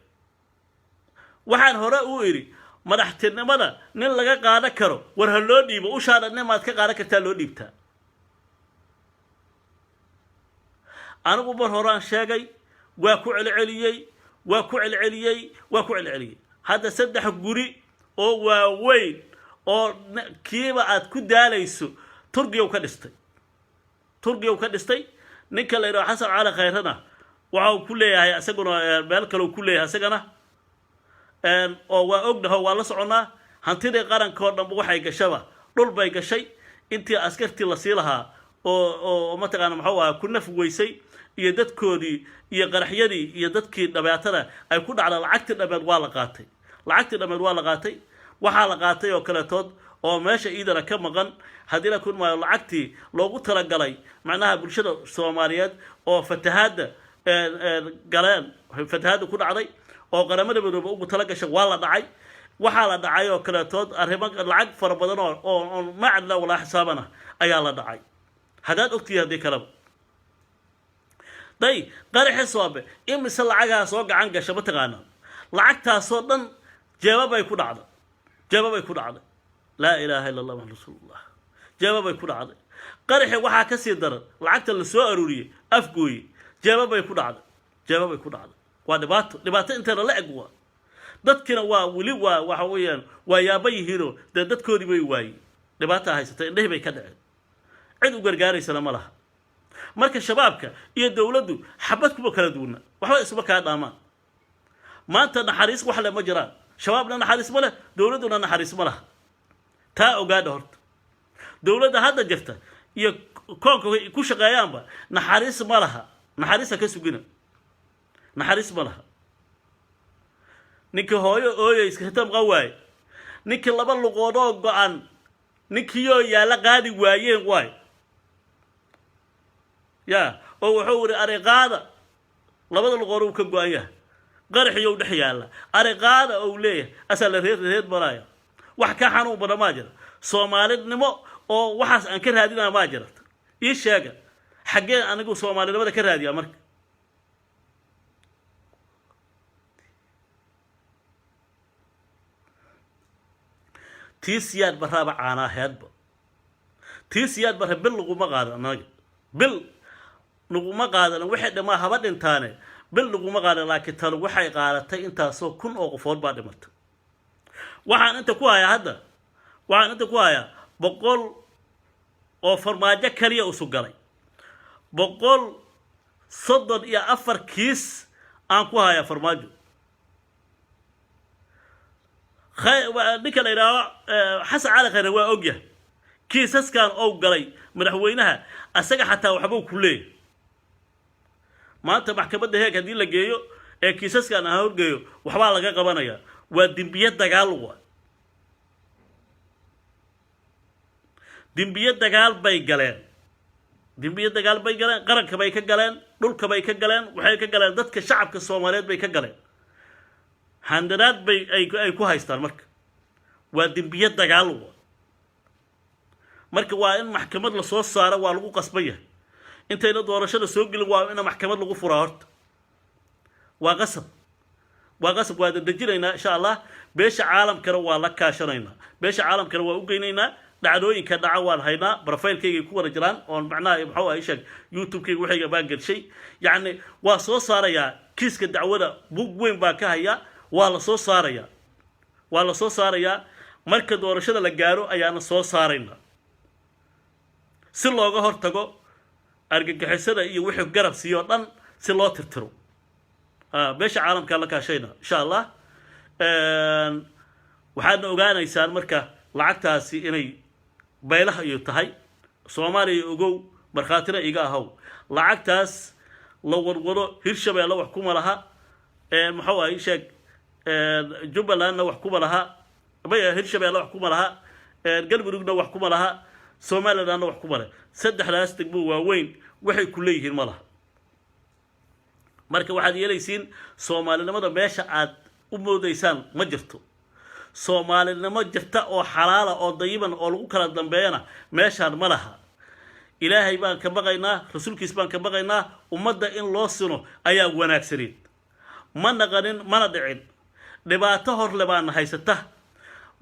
A: Waxaan hore u idhi, madaxtinimada nin laga qaadan karo war ha loo dhiibo. Ushaada nimaad ka qaadan kartaa loo dhiibtaa. Anigu mar horaan sheegay, waa ku celceliyey, waa ku celceliyey, waa ku celceliyey. Hadda saddex guri oo waaweyn oo kiiba aad ku daalayso Turkiyow ka dhistay, Turkiyow ka dhistay. Ninka la yidhaho Xasan Cali Khayrana Waxa uu ku leeyahay isaguna meel kale uu ku leeyahay isagana, oo waa ognaho, waa la soconnaa. Hantidii qarankoo dhanba waxay gashaba dhul bay gashay. Intii askartii lasii lahaa oo mataqaana muxuu ahaa ku naf weysay iyo dadkoodii iyo qaraxyadii iyo dadkii dhibaatada ay ku dhacda, lacagtii dhameed waa la qaatay, lacagtii dhameed waa la qaatay. Waxaa la qaatay oo kaletood oo meesha iidana ka maqan, haddii la kulmaayo, lacagtii loogu talagalay macnaha bulshada Soomaaliyeed oo fatahaadda galeen, fatahaadda ku dhacday oo Qaramada Midoobe ugu tala gashay, waa la dhacay. Waxaa la dhacay oo kaletood arrimo lacag fara badan oo oon macadla walaa xisaabana ayaa la dhacay, haddaad ogtihi haddii kaleba. Day qaraxi soobe imise lacagaha soo gacan gasha mataqaanaa? Lacagtaasoo dhan jeebabay ku dhacday, jeebabay ku dhacday. Laa ilaaha illa Allah Maxamad rasuulullah. Jeebabay ku dhacday. Qaraxi waxaa ka sii daran lacagta la soo aruuriyey Afgooye jeebabay ku dhacday, jeebabay ku dhacday. Waa dhibaato, dhibaato inteeda la eg. Waa dadkina waa weli waa waxa weeyaan waa yaaba yihiinoo dee dadkoodii bay waayey, dhibaataa haysatay, indhihii bay ka dhaceen, cid u gargaaraysana ma laha. Marka Shabaabka iyo dowladdu xabad kuma kala duwana, waxba isuma kaa dhaamaan. Maanta naxariis wax le ma jiraan. Shabaabna naxariis ma leh, dowladduna naxariis ma laha. Taa ogaadha horta. Dowladda hadda jirta iyo koonka ku shaqeeyaanba naxariis ma laha, naxariisa ka sugina, naxariis ma laha. Ninkii hooyo ooyeyska hitamqa waaye, ninkii laba luqoodoo go-an ninkiioo yaalla qaadi waayeen waay ya, oo wuxuu yidhi ariqaada, labada luqood uu ka go-an yahay, qaraxiyow dhex yaalla, ariqaada ou leeyahay, asaa la reer reer maraya. Wax ka xanuun badan maa jira? Soomaalinimo oo waxaas aan ka raadinaa maa jirata? Ii sheega, xaggee anigu soomaalinimada ka raadiyaa marka? Tii Siyaad Barraaba caanaa heedba, tii Siyaad Barre bil laguma qaadan, anaga bil naguma qaadan. Waxay dhamaa haba dhintaane, bil naguma qaadan. Laakiin tanu waxay qaadatay intaasoo kun oo qofood baa dhimatay. Waxaan inta ku hayaa hadda, waxaan inta ku hayaa 100 oo Farmaajo kaliya usu galay, 134 kiis aan ku hayaa Farmaajo. Ninka la yidhaaho Xasan Cali Khayre waa ogyahay kiisaskan ou galay madaxweynaha, asaga xataa waxbuu ku leeyahay. Maanta maxkamadda Heeg haddii la geeyo ee kiisaskan aan horgeeyo, waxbaa laga qabanayaa. Waa dembiye dagaal, waa dembiye dagaal bay galeen, dembiye dagaal bay galeen. Qaranka bay ka galeen, dhulka bay ka galeen, waxay ka galeen dadka shacabka Soomaaliyeed bay ka galeen, handanaad bay ay ku haystaan. Marka waa dembiye dagaal wa. Marka waa in maxkamad lasoo saaro, waa lagu qasban yahay. Intayna doorashada soo gelin waa ina maxkamad lagu furaa horta, waa qasab, waa qasab. Waa dadejinaynaa insha Allah. Beesha caalamkana waa la kaashanaynaa, beesha caalamkana waa u geynaynaa. Dhacdooyinka dhaca waan haynaa, profile-kaygay ku wada jiraan oon macnaha muxuu ahay sheeg YouTube-kayga waxayga baan gelshay. Yacni waa soo saarayaa kiiska dacwada, bug weyn baan ka hayaa, waa la soo saarayaa, waa la soo saarayaa. Marka doorashada la gaaro ayaana soo saaraynaa, si looga hortago argagixisada iyo wixii garab siiyo dhan, si loo tirtiro. Beesha caalamkaa la kaashayna insha Allah. Waxaadna ogaanaysaan marka lacagtaasi inay baylaha iyo tahay Soomaaliya. Ogow, markhaatina iga ahow, lacagtaas la wadwado Hirshabeelle wax kuma laha, muxuu ahay sheeg, Jubbalandna wax kuma laha, Hirshabeelle wax kuma laha, Galmudugna wax kuma laha, Somalilandna wax kuma leh. Saddexdaas degmo waaweyn waxay ku leeyihiin ma laha. Marka waxaad yeelaysiin, soomaalinimada meesha aad u moodaysaan ma jirto. Soomaalinimo jirta oo xalaala oo dayiban oo lagu kala dambeeyana meeshaan ma laha. Ilaahay baan ka baqaynaa, rasuulkiis baan ka baqaynaa. Ummadda in loo sino ayaa wanaagsaneed. Ma naqanin, mana dhicin. Dhibaato horle baana haysata.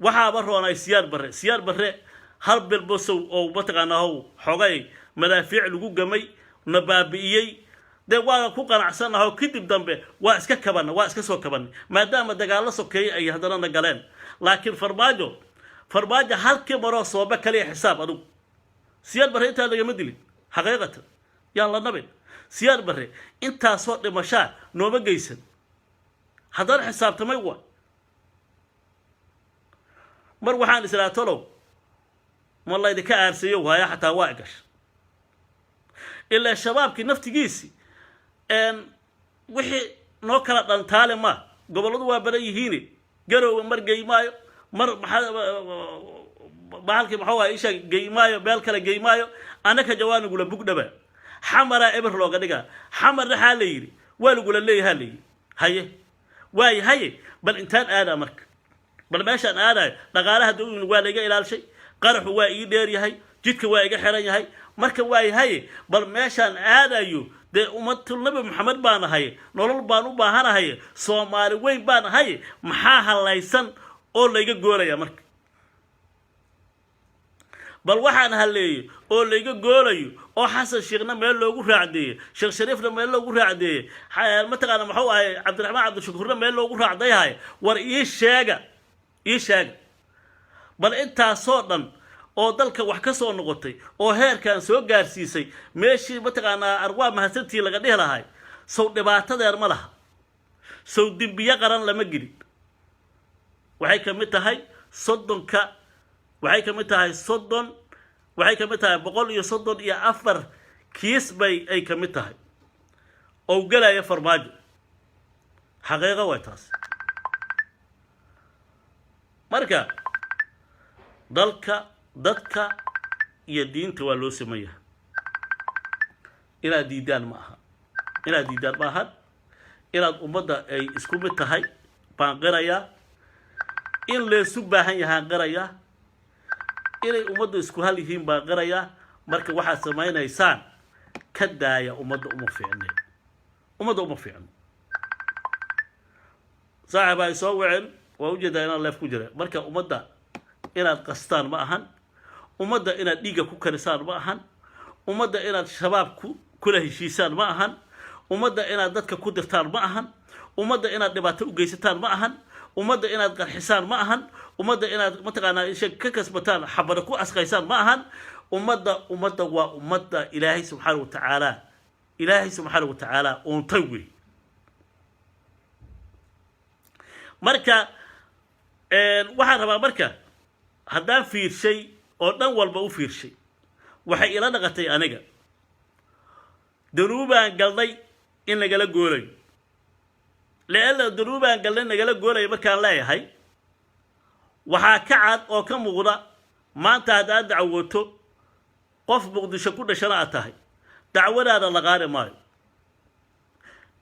A: Waxaaba roonay Siyaad Barre. Siyaad Barre hal bilbosow oo mataqaanaa how xogay madaafiic lagu gamay na baabi'iyey, dee waa ku qanacsannaho. Kadib dambe waa iska kabanna, waa iska soo kabanay, maadaama dagaallo sokeeyey ay haddana na galeen. Laakiin Farmaajo, Farmaajo halkii maroo soobe kaliya xisaab. Adugu Siyaad Barre intaa lagama dilin, xaqiiqatan yaan la nabin. Siyaad Barre intaasoo dhimashaa nooma geysan. Haddana xisaabtamay wa mar waxaan islaa, tolow ma laydinka aarsiiyo waaya? Xataa waa gasha ilaa shabaabkii naftigiisi wixii noo kala dhantaale ma gobolladu waa badan yihiine. Garoowe mar gey maayo, mar maxaa bahalkii maxuu aha isha gey maayo, meel kale gey maayo. Annaka jawaa nagula bugdhaba, Xamaraa eber looga dhigaa. Xamar waxaa la yidhi waa lagula leeyahaa la yidhi. Haye, waaye, haye, bal intaan aadaa marka, bal meeshaan aadayo dhaqaalaha dawlin waa layga ilaalshay, qaraxu waa ii dheer yahay, jidka waa iga xiran yahay. Marka waay, haye, bal meeshaan aadayo dee ummatul Nabi Maxamed baan ahay, nolol baan u baahanahay, Soomaali weyn baan ahay. Maxaa hallaysan oo layga goolaya? Marka bal waxaan halleeyey oo layga goolayo oo Xasan Sheekhna meel loogu raacdeeyey, Sheekh Shariifna meel loogu raacdeeyey, mataqaana muxuu ahay, Cabdiraxmaan Cabdishakuurna meel loogu raacdayahay, war ii sheega, ii sheega bal. Intaasoo dhan oo dalka wax ka soo noqotay oo heerkan soo gaarsiisay, meeshii mataqaanaa arwaa mahadsantii laga dhihi lahay, sow dhibaatadeer ma laha? Sow dembiyo qaran lama gelin? Waxay ka mid tahay 30-ka, waxay ka mid tahay 30, waxay ka mid tahay 134 kiis bay ay ka mid tahay oo gelaya Farmaajo. Xaqiiqo way taas. Marka dalka, dadka iyo diinta waa loo sameeyaa. Inaad diidaan ma aha, inaad diidaan ma ahan. Inaad ummadda ay isku mid tahay baan qirayaa, in leesu baahan yahaan qirayaa, inay ummaddu isku hal yihiin baan qirayaa. Marka waxaad samaynaysaan ka daaya. Ummadda uma fiicne, ummadda uma fiicno. Saaxib, ay soo waceen, waa ujeedaa inaan live ku jira. Marka ummadda inaad qastaan ma ahan, ummadda inaad dhiigga ku karisaan ma ahan, ummadda inaad Shabaab ku kula heshiisaan ma ahan, ummadda inaad dadka ku dirtaan ma ahan, ummadda inaad dhibaato u geysataan ma ahan, ummadda inaad qarxisaan ma ahan, ummadda inaad mataqaanaa isha ka kasbataan, xabada ku asqaysaan ma ahan. Ummadda, ummadda waa ummadda Ilaahay subxaana wa tacaala, Ilaahay subxaana wa tacaala uuntay wey. Marka waxaan rabaa, marka haddaan fiirshay oo dhan walba u fiirshay, waxay ila dhaqatay aniga danuubaan galnay in nagala goolayo, leanna danuubaan galnay nagala goolayo. Markaan leeyahay, waxaa ka cad oo ka muuqda maanta haddaad dacwoto, qof Muqdisho ku dhashana aad tahay, dacwadaada la qaadi maayo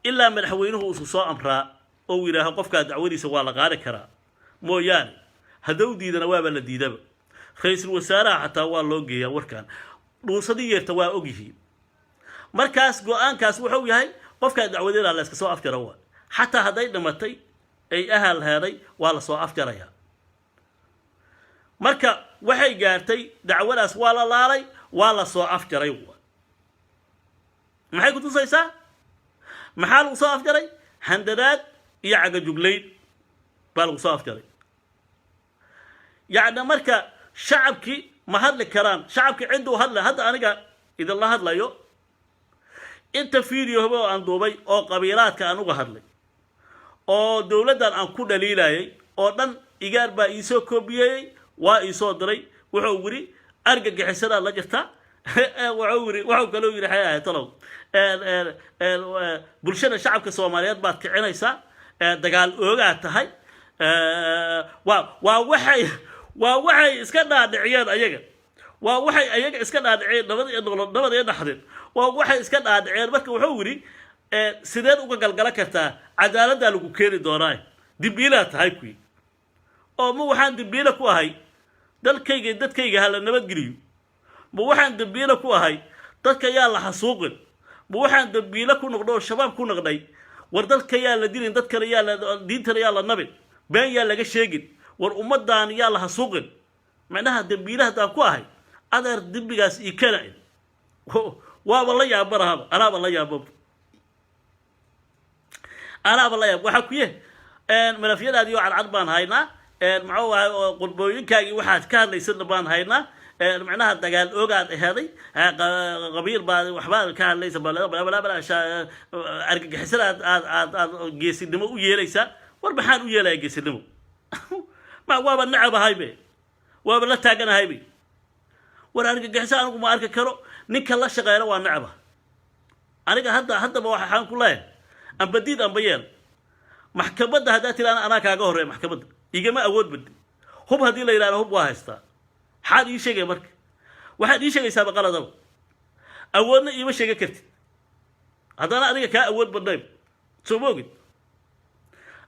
A: ilaa madaxweynuhu isu soo amraa oo uu yidhaaho qofkaa dacwadiisa waa la qaadi karaa mooyaane. Haddau diidana waaba la diidaba. Ra-iisul wasaaraha xataa waa loo geeyaa warkan, dhuusadii yeerta waa ogyihiin. Markaas go-aankaas wuxuu yahay qofkaa dacwadeeda la iska soo afjara waa, xataa hadday dhimatay ay ahal heeday, waa la soo afjarayaa. Marka waxay gaartay dacwadaas waa la laalay, waa la soo afjaray. Maxay ku tusaysaa? Maxaa lagu soo afjaray? Handadaad iyo cagajuglayn baa lagu soo afjaray. Yacni marka shacabkii ma hadli karaan, shacabkii cidduu hadla. Hadda aniga idinla hadlayo, inta videoba oo aan duubay oo qabiilaadka aan uga hadlay oo dowladdan aan ku dhaliilayay oo dhan, igaar baa iisoo koobiyeeyey, waa iisoo diray. Wuxuu yidhi argagixisadaad la jirtaa. Wuxuu yidhi, wuxuu kaloo yidhi, xay ahayd talow, bulshada shacabka Soomaaliyeed baad kicinaysaa, dagaal oogaad tahay. Waa waxay iska dhaadhiciyeen ayaga, waa waxay ayaga iska dhaadhiciyeen. Nabad iyo nolol, nabad iyo dhaxdeen, waa waxay iska dhaadhiceen. Marka wuxuu yidhi, sideed uga galgala kartaa? Cadaaladdaa lagu keeni doonaa, dimbiilaa tahay kuwi. Oo ma waxaan dimbiile ku ahay dalkayga dadkayga hala nabadgeliyo? Ma waxaan dambiile ku ahay dadka yaa la xasuuqin? Ma waxaan dambiile ku noqday oo Shabaab ku noqday war dadka yaa la dilin, dadkana yaa la, diintana yaa la nabin, been yaa laga sheegin, war ummadaan yaa la xasuuqin? Macnaha dambiile haddaan ku ahay, adeer, dembigaas ii kana waaba la yaabanahaba, anaaba la yaababa, anaaba la yaab. Waxaa kuye malafyadaadii oo cadcad baan haynaa, muxuu ahay, qudbooyinkaagii waxaad ka hadlaysadna baan haynaa. Macnaha dagaal ogaad aheeday, qabiil baad waxbaad ka hadlaysa, argagixisada aad aad aad geesinimo u yeelaysaa. War maxaan u yeelaya geesinimo? Ma waaba necabahaybe, waaba la taaganahaybe. War argagixiso anigu ma arki karo, ninka la shaqeeyana waa necaba aniga. Hadda haddaba waxaan ku leeyahay, amba diid amba yeel, maxkamadda haddaa tiraana anaa kaaga horreeya. Maxkamadda igama awood badi. Hub haddii la yidhahdo, hub waa haystaa. Maxaad ii sheegaya marka? Waxaad ii sheegaysaaba qaladaba, awoodna iima sheegan kartid. Haddana adiga kaa awood badnayn, soo ma ogid?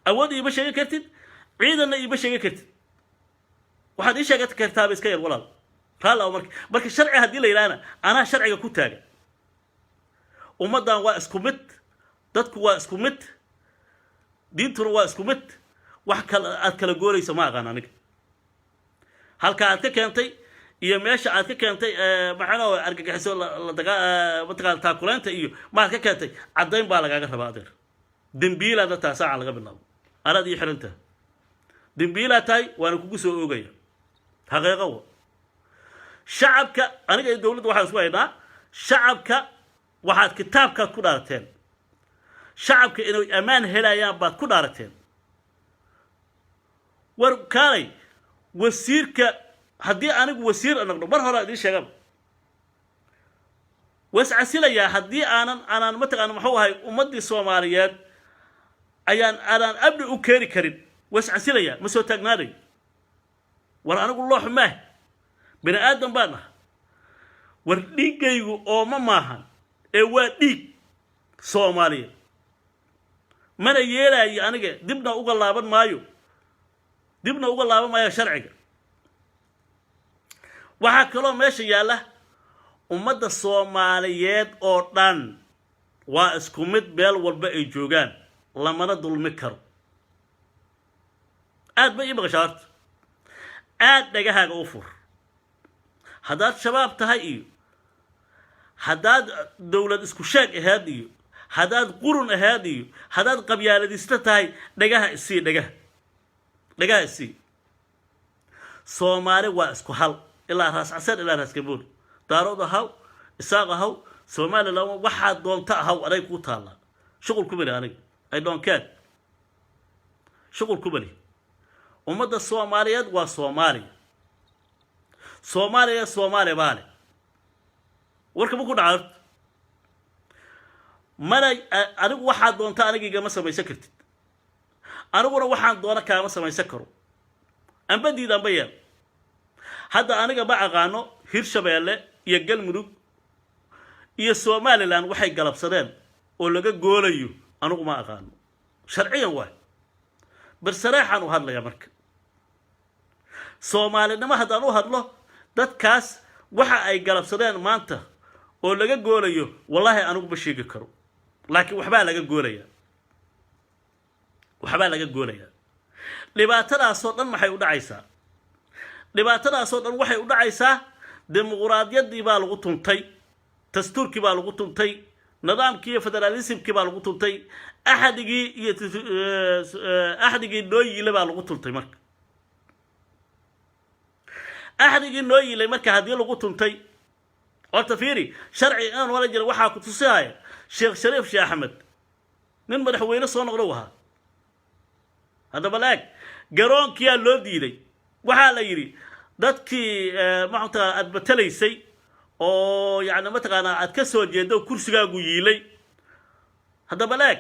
A: Awood iima sheegan kartid, ciidanna iima sheegan kartid. Waxaad ii sheegan kartaaba iska yar, walaal, raalla. Marka sharci haddii la yidhahana, anaa sharciga ku taagan. Ummaddan waa isku mid, dadku waa isku mid, diintuna waa isku mid. Wax kala aad kala gooraysa ma aqaan aniga. Halka aad ka keentay iyo meesha aad ka keentay, maxaana argagixiso la dagaa mataqaana taakuleynta iyo maad ka keentay, caddayn baa lagaaga rabaa, adeer. Dembiilaadna taa saacan laga bilaabo anaad ii xiran tahay, dembiilaad tahay, waana kugu soo oogaya. Xaqiiqo wa shacabka aniga iyo dowladda waxaan isku haynaa shacabka. Waxaad kitaabkaad ku dhaarateen shacabka inay ammaan helayaan baad ku dhaarateen. War kaalay, wasiirka haddii anigu wasiir noqdo, mar hore idiin sheegaba, was casilayaa haddii aanan mataqaana muxuu ahay ummaddii Soomaaliyeed ayaan aanan amni u keeni karin. Was casilayaa, ma soo taagnaanayo. War anigu loox maah, bini aadam baan ah. War dhiiggaygu ooma maahan ee waa dhiig Soomaaliyeed. Mana yeelaayo aniga, dibna uga laaban maayo, dibna uga laaban maayo sharciga. Waxaa kaloo meesha yaalla, ummadda Soomaaliyeed oo dhan waa isku mid meel walba ay joogaan, lamana dulmi karo. Aad ba ii maqashaa horta, aad dhagahaaga u fur. Haddaad Shabaab tahay iyo haddaad dowlad isku sheeg ahayd iyo haddaad qurun ahayd iyo haddaad qabyaaladista tahay, dhagaha isii, dhagaha, dhagaha isii. Soomaali waa isku hal, ilaa Raas Casar ilaa Raas Gabool. Daarood ahaw, Isaaq ahaw, Somaliland waxaad doonta ahaw, aday kuu taallaa. Shuqul ku mali aniga, I don't care, shuqul ku mali. Ummadda Soomaaliyeed waa Soomaaliya, Soomaaliya Soomaaliya baa le. Warka ma ku dhaca horta? Mana anigu waxaad doonta aniga igama samaysan kartid, aniguna waxaan doona kaama samaysan karo. Amba diid amba yeel. Hadda aniga ma aqaano Hirshabeelle iyo Galmudug iyo Somaliland waxay galabsadeen oo laga goolayo, anigu ma aqaano. Sharciyan waay, barsareexaan u hadlaya. Marka Soomaalinimo haddaan u hadlo, dadkaas waxa ay galabsadeen maanta oo laga goolayo, wallaahi anigu ma sheegi karo, laakiin waxbaa laga goolayaa, waxbaa laga goolayaa. Dhibaatadaasoo dhan maxay u dhacaysaa? Dhibaatadaasoo dhan waxay u dhacaysaa dimuquraadiyaddii baa lagu tuntay, dastuurkii baa lagu tuntay, nidaamkii iyo federaalismkii baa lagu tuntay, axdigii iyo axdigii noo yiile baa lagu tuntay. Marka axdigii noo yiilay marka haddii lagu tuntay, horta fiiri, sharci inaan wala jira waxaa ku tusihaya Sheekh Shariif Sheekh Axmed, nin madaxweyne soo noqdo ahaa. Haddaba laag garoonkiyaa loo diiday. Waxaa la yidhi dadkii mataqaana aad matalaysay oo yacni mataqaanaa aad ka soo jeedo, kursigaagu yiilay, haddaba laag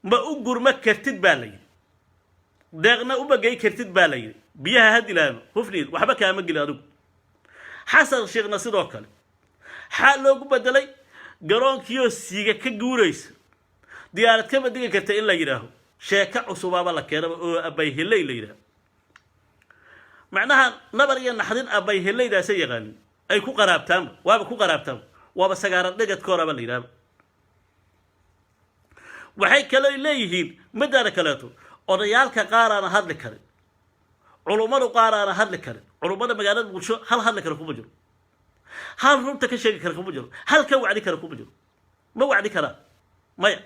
A: ma u gurma kartid baa la yidhi, deeqna uma gey kartid baa la yidhi, biyaha ha dilaano hufniid, waxba kaama gelin adigu. Xasan Sheekhna sidoo kale xaa loogu bedelay garoonkiioo siiga ka guuraysa, diyaarad kama digi karta in la yidhaaho. Sheeko cusubaaba la keenaba oo abayheley la yidhaaho. Macnaha nabar iyo naxdin abayheleydaasa yaqaanin ay ku qaraabtaanba, waaba ku qaraabtaanba, waaba sagaara dhigadkooraba la yidhahba. Waxay kaloo leeyihiin midaana kaleeto, odayaalka qaar aana hadli karin, culummadu qaar aana hadli karin. Culummada magaalada Muqdisho hal hadli kara kuma jiro, hal runta ka sheegi kara kuma jiro, hal ka wacdi kara kuma jiro. Ma wacdi karaa? Maya.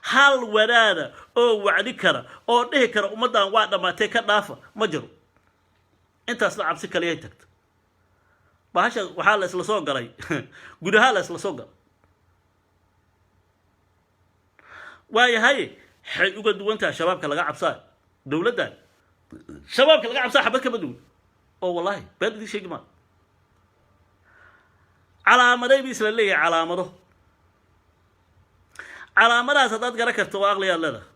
A: Hal wadaada oo wacdi kara oo dhihi kara ummaddan waa dhammaatay ka dhaafa ma jiro. Intaasna cabsi kaliyay tagta. Bahasha waxaa la isla soo galay gudahaa la isla soo galay. Waayahay, waxay uga duwan tahay shabaabka laga cabsaayo dowladdan? Shabaabka laga cabsaa xabad kama duwan oo wallahi been idiin sheegi maa. Calaamaday bi isla leeyahay, calaamado. Calaamadahaas haddaad garan karto, waa aqliyaad leedahay.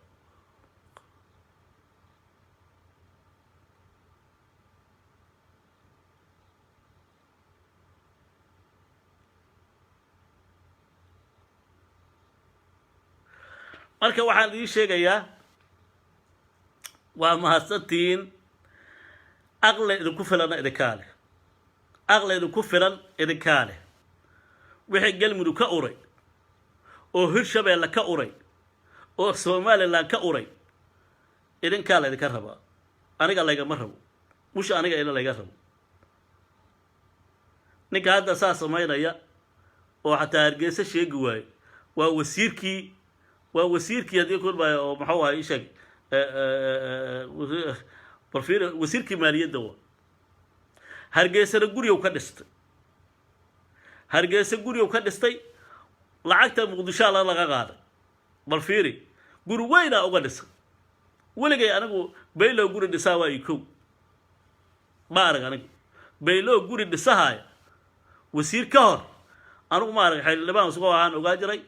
A: Marka waxaan idiin sheegayaa, waa mahadsantihiin. Aqli idinku filanna idinkaa leh, aqli idinku filan idinkaa leh. Wixii Galmudug ka uray oo Hirshabeelle ka uray oo Somaliland ka uray, idinkaa la idinka rabaa, aniga laygama rabo. Musha aniga ina layga rabo. Ninka hadda saa samaynaya oo xataa Hargeysa sheegi waaye waa wasiirkii, waa wasiirkii haddii kulmaayo oo muxuu ahay, isheeg balfiir, wasiirkii maaliyadda. Waa Hargeysana guriyow ka dhistay, Hargeysa guriyow ka dhistay. Lacagta Muqdishoa la laga qaaday. Bal fiiri, guri weynaa uga dhisay. Weligay anigu Baylow guri dhisaa waa i kow, ma arag. Anigu Baylow guri dhisahaaya wasiir ka hor anigu ma arag. Xildhibaan isagoo ahaan ogaa jiray,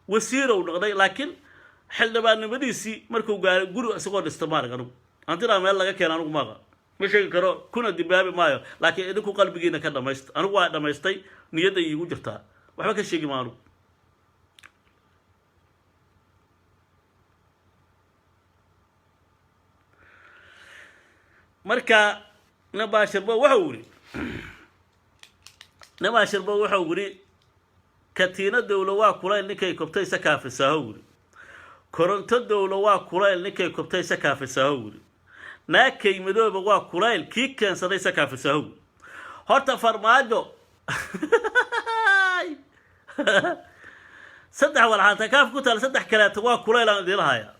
A: wasiirow noqday, laakiin xildhibaannimadiisii markuu gaaray guri isagoo dhista ma arag anigu. Hantidaa meel laga keena anigu maaqa, ma sheegi karo, kuna dibaabi maayo. Laakiin idinku qalbigiina ka dhamaysta. Anigu waa dhamaystay, niyadda iigu jirtaa, waxba ka sheegi ma anigu. Marka Nabaashirbo wuxuu yidhi, Nabaashirbo wuxuu yidhi: "Katiina dowlo waa kulayl, ninkay kobtaysa kaafisaaho." Yidhi: "Koronto dowlo waa kulayl, ninkay kobtaysa kaafisaaho." Yidhi: "Naakay madooba waa kulayl, kii keensadaysa kaafisaaho." Yidhi: "Horta Farmaajo saddex walxaanta kaaf ku taal, saddex kaleeto waa kulayl aan idiin hayaa."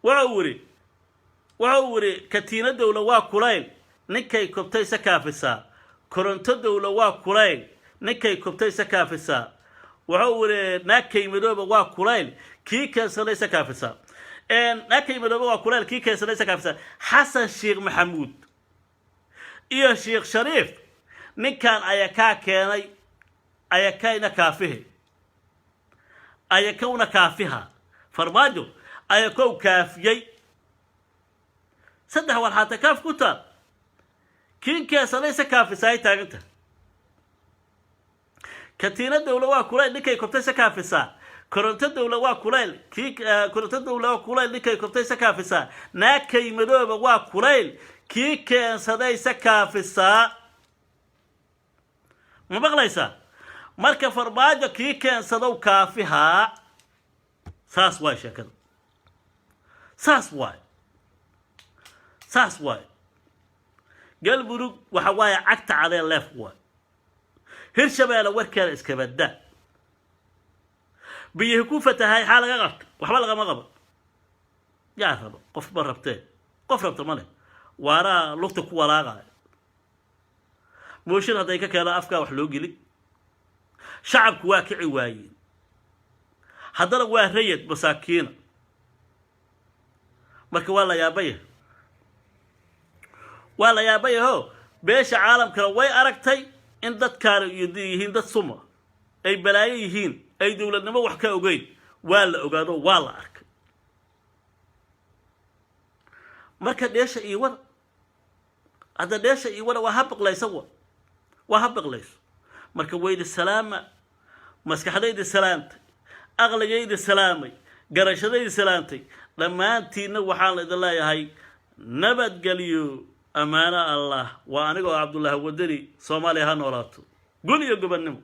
A: Wuxuu yidhi: "Katiina dowla waa kulayl, ninkay kobtaysa kaafisaa. Koronto dowla waa kulayl, ninkay kobtaysa kaafisaa." Wuxuu yidhi: "Naakay madooba waa kulayl, kii keensanaysa kaafisaa." Naakay madooba waa kulayl, kii keensanaysa kaafisaa. Xasan Sheekh Maxamuud iyo Sheekh Shariif ninkan ayaa kaa keenay, ayakayna kaafihe, ayakowna kaafiha. Farmaajo ayakow kaafiyey. Saddex walxaata kaaf ku taal, kii keensanaysa kaafisaa ay taaganta. Katiina dowla waa kulayl, ninkay kobtaysa kaafisaa. Koronto dowla waa kulayl, kii koronto dowla waa kulayl, ninkay kobtaysa kaafisaa. Naakay madooba waa kulayl, kii keensadaysa kaafisaa. Ma maqlaysaa? Marka Farmaajo kii keensadow kaafihaa. Saas waay sheekada, saas waay, saas waay. Galmudug waxa waaye cagta cadee leef waay. Hirshabeelle warkeeda iska badda. Biyihi ku fatahay xaa laga qabta? Waxba lagama qaban. Yaa raba? Qof ma rabtee, qof rabta ma leh. Waaraa lugta ku walaaqaya. Mooshin hadday ka keenaan, afkaa wax loo gelin. Shacabku waa kici waayeen, haddana waa rayad masaakiina. Marka waa la yaabaya, waa la yaabayaho. Beesha caalamkana way aragtay in dadkaani yihiin dad suma, ay balaayo yihiin, ay dowladnimo wax ka ogeyn. Waa la ogaado, waa la arkay. Marka dheesha iyo wada hadda, dheesha iyo wada waa ha biqlaysa, waa ha biqlayso. Marka waydi salaama, maskaxdaydi salaamtay, aqligaydi salaamay, garashadaydi salaamtay. Dhammaantiinna waxaan idin leeyahay nabadgelyo, ammaano Allah. Waa anigoo Cabdullaahi Wadani. Soomaaliya ha noolaato, gul iyo gobannimo.